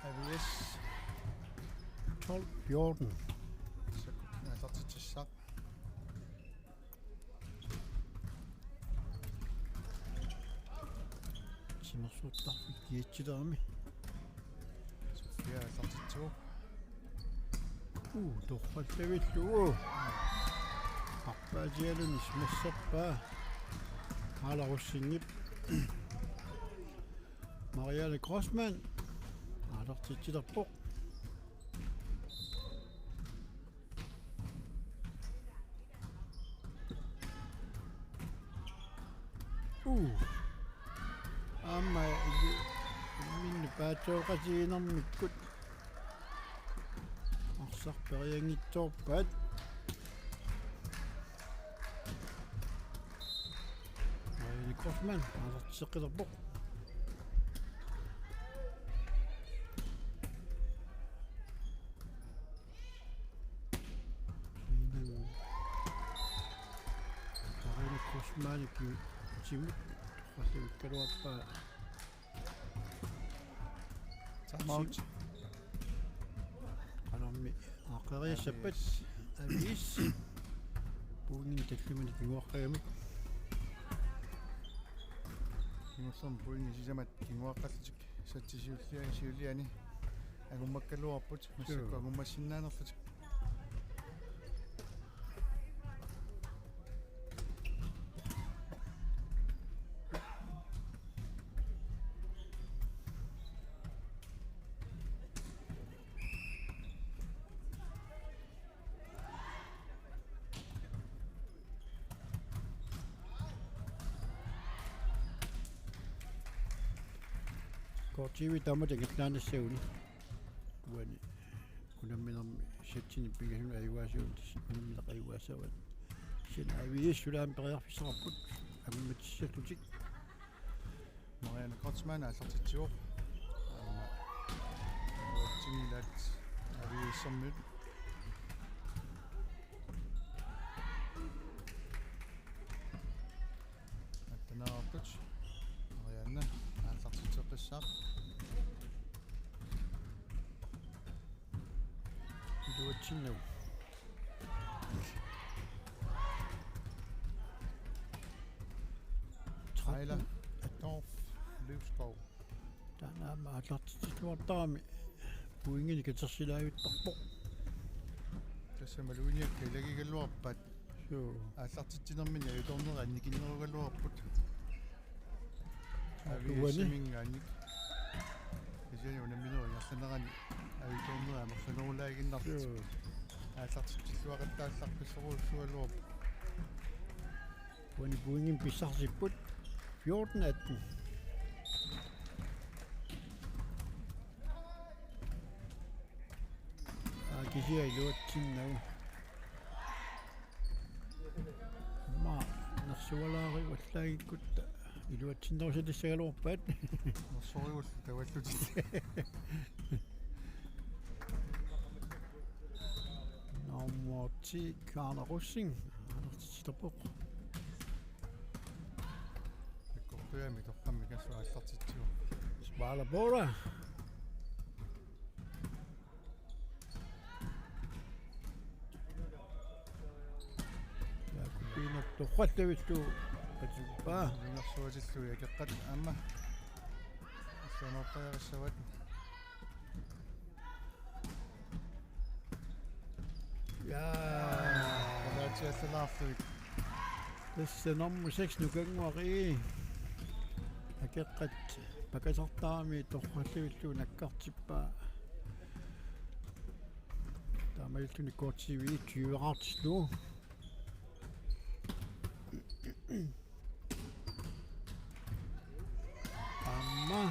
A V S. Tolv fjorten. Sakkortuallaartitsissaaq. Timersortarfik kiatsilerami. Sofia aallartitsivoq. Uu, torrallavillugu. Arpaatigaluni simassarpaa. Karla Rosingip. Marianne Grossmann. Aallartitsilerpoq. Uu. Aamma ili-, ilinni paatsooqatigiinnermikkut. Arsaq perianngitsoorpaat. Marianne Grossmann, aallartisseqqilerpoq. Osmani ki-, Timut, qallivikkaluarpaa. Timeout. Qanormi aaqqeriassappat. Aviis. Aviis. Pointinik tallimanik kinguaqqagamik. Kingullermik pointit sisamat kinguaqqallutik. Satsisiulliani siuliani. Angummakkaluarput. Massakkut Suu. Angummassinnaanerlutik. K T V taama ingerlaannassaguni. Uani unamminermi satsinik pingasunut ajugaasugut, unammineq ajugaassavat. Kisianni Aviis sulaamik periarfissaqarput, angummatissallutik. Marianne Kreutzmann aallartitsivoq. Aamma iluatsinngillat Aviissermiut. Attaneqartut. Marianne aallartitseqqissaaq. Iluatsinnagu. Aila Torf Løvskov. Taanna aamma aallartitsilluartarami pointinik katersilaavittarpoq. Tassa maluginiakkat ilagigaluarpaat. Suu. Aallartitsinermini ajutoornerit annikinnerugaluarput. Aviisiminngaanniit. Kisianni unamminerup ingerlanerani ajutoornerit amerlanerulaaginnartut. Suu. Aallartitsilluaqattaallaqqissorujussuugaluarput. Uani pointinik pissarsipput fjorten atten. Aa, kisianni iluatsinnagu. Aamma nersualaarivallaanngikkuttaaq iluatsinnerusaalissagaluarpaat. Nersorigullu tavallutik. Nummer ti, Karla Rosing. Aallartitserpoq. Takkortujaami toqqammik assut aallartitsivoq. Svala Bora. Jakobine torrallavillugu qatippaa. Nunarsuatillu Akeqqat aamma. Assanortajarissavat. Ja. Kalaatsiallalaarlugit. Tassa nummer seks Nukannguaq I. Akeqqat pakasartarami torrallavillugu nakkartippaa. Taamaalilluni K T V tyveqartillugu. Aamma.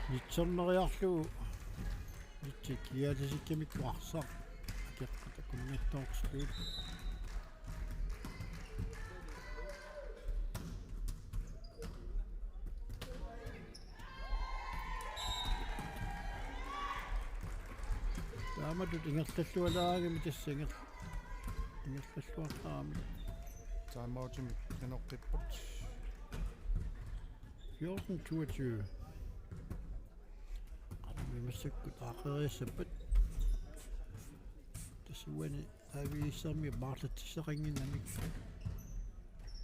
Nitsermeriarlugu. Nitsi kiaatisikkamikku arsaq. Akeqqat akunnittoortillugu. Taamatut ingerlallualaarami tassa inger-, ingerlalluartarami. Timeoutimik qinoqqipput. Fjorten toogtyve. Qanoq massakkut aaqqeriassappat. Tassa uani Aviissermiut maarlatsissaqannginnamik.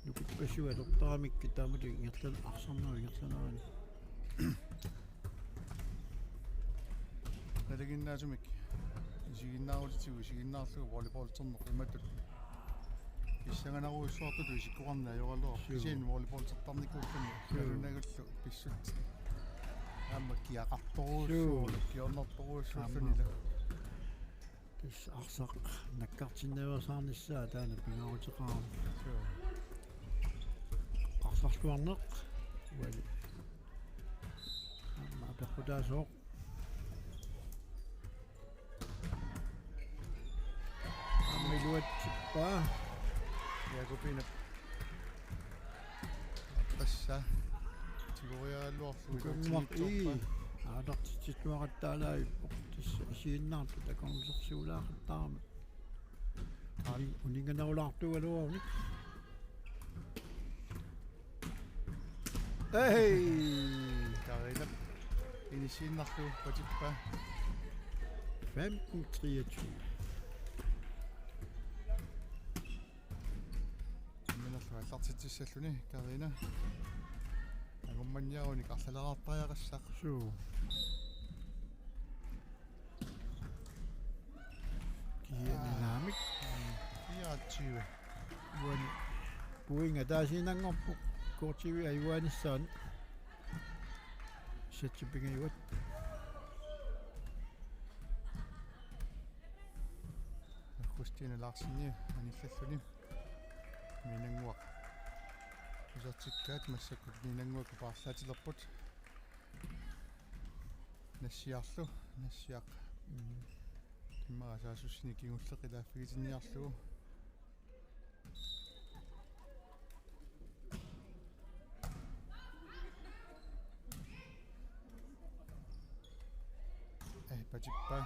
Nukippassuit atortaramikkit taamatut ingerlan-, arsarnerup ingerlanerani. Nalinginnaasumik isiginnaarutitigut isiginnaarlugu volleyballterneq imatut. Pissanganarujussuartutut isikkoqarneq ajoraluarpoq. Suu. Kisianni volleyballtertarnikuulluni. Suu. Nalunagullu pissutsit. Aamma kiaqartorujussuuvoq, suu, kiornartorujussuullunilu. Aamma. Tassa arsaq nakkartinnaveersaarnissaa taanna pingaaruteqarami. Suu. Arsarluarneq. Uali. Aamma apeqqutaasoq. Aamma iluatsippaa. Jakobinep. Passa. Tigoriaraluarlugu Nukannguaq I. Iluatsinngitsoorpaa. Aallartitsilluaqattaalaarpoq. Tassa isiginnaartut akornusersuulaaqattaarmat. Uni-, uninnganaulaartuugaluarunik. Ei! Karinap inissiinnarlugu patippaa. Femten treogtyve. Minnerlu aallartitsissalluni Karina. Angummanniarunik arlaleraartariaqassaaq. Suu. Kiani naamik. Fireogtyve. Uani. Point ataasiinnanngorpoq. K T V ajugaanissaan. Sætsi pingajuat. Christine Larsen anillalluni. Miinannguaq. Isertikkaat massakkut Miinannguaq paarlaatilerput. Nassiarlu, Nassiaq. Mm. Immaqa saassussinik kingulleq ilaaffigitinniarlugu. Ei, patippaa.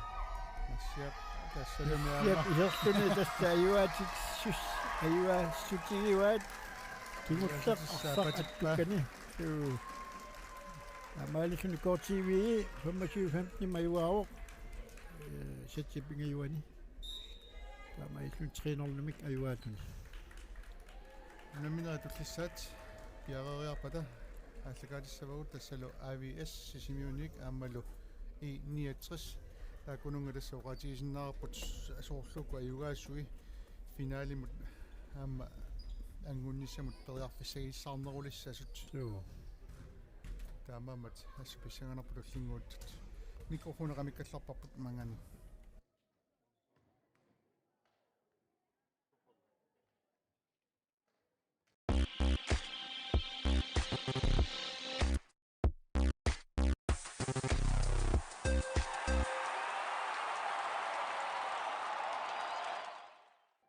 Nassiap tassalumi aamma. Nassiap isertuni tassa ajuaatitsis-, ajuaassutigivaat. Kingulleq arsaq patippaa attukkani. Suu. Taamaalilluni K T V femogtyve femten ajugaavoq. Øh, sætsi pingajuani. Taamaalilluni tre nul-imik ajugaalluni. Unamminerit tullissaat piareeriarpata aallakaatissavagut tassalu A V S Sisimiunik aammalu E niogtres. Taakkununnga tassa oqaatigisinnaavarput soorlu uku ajugaasui finalimut aamma angunnissamut periarfissagissaarnerulissasut. Joo. Taamaammat assut pissanganarpoq tullinnguuttut. Mikrofoni qamikkallarparput maanngaanniit.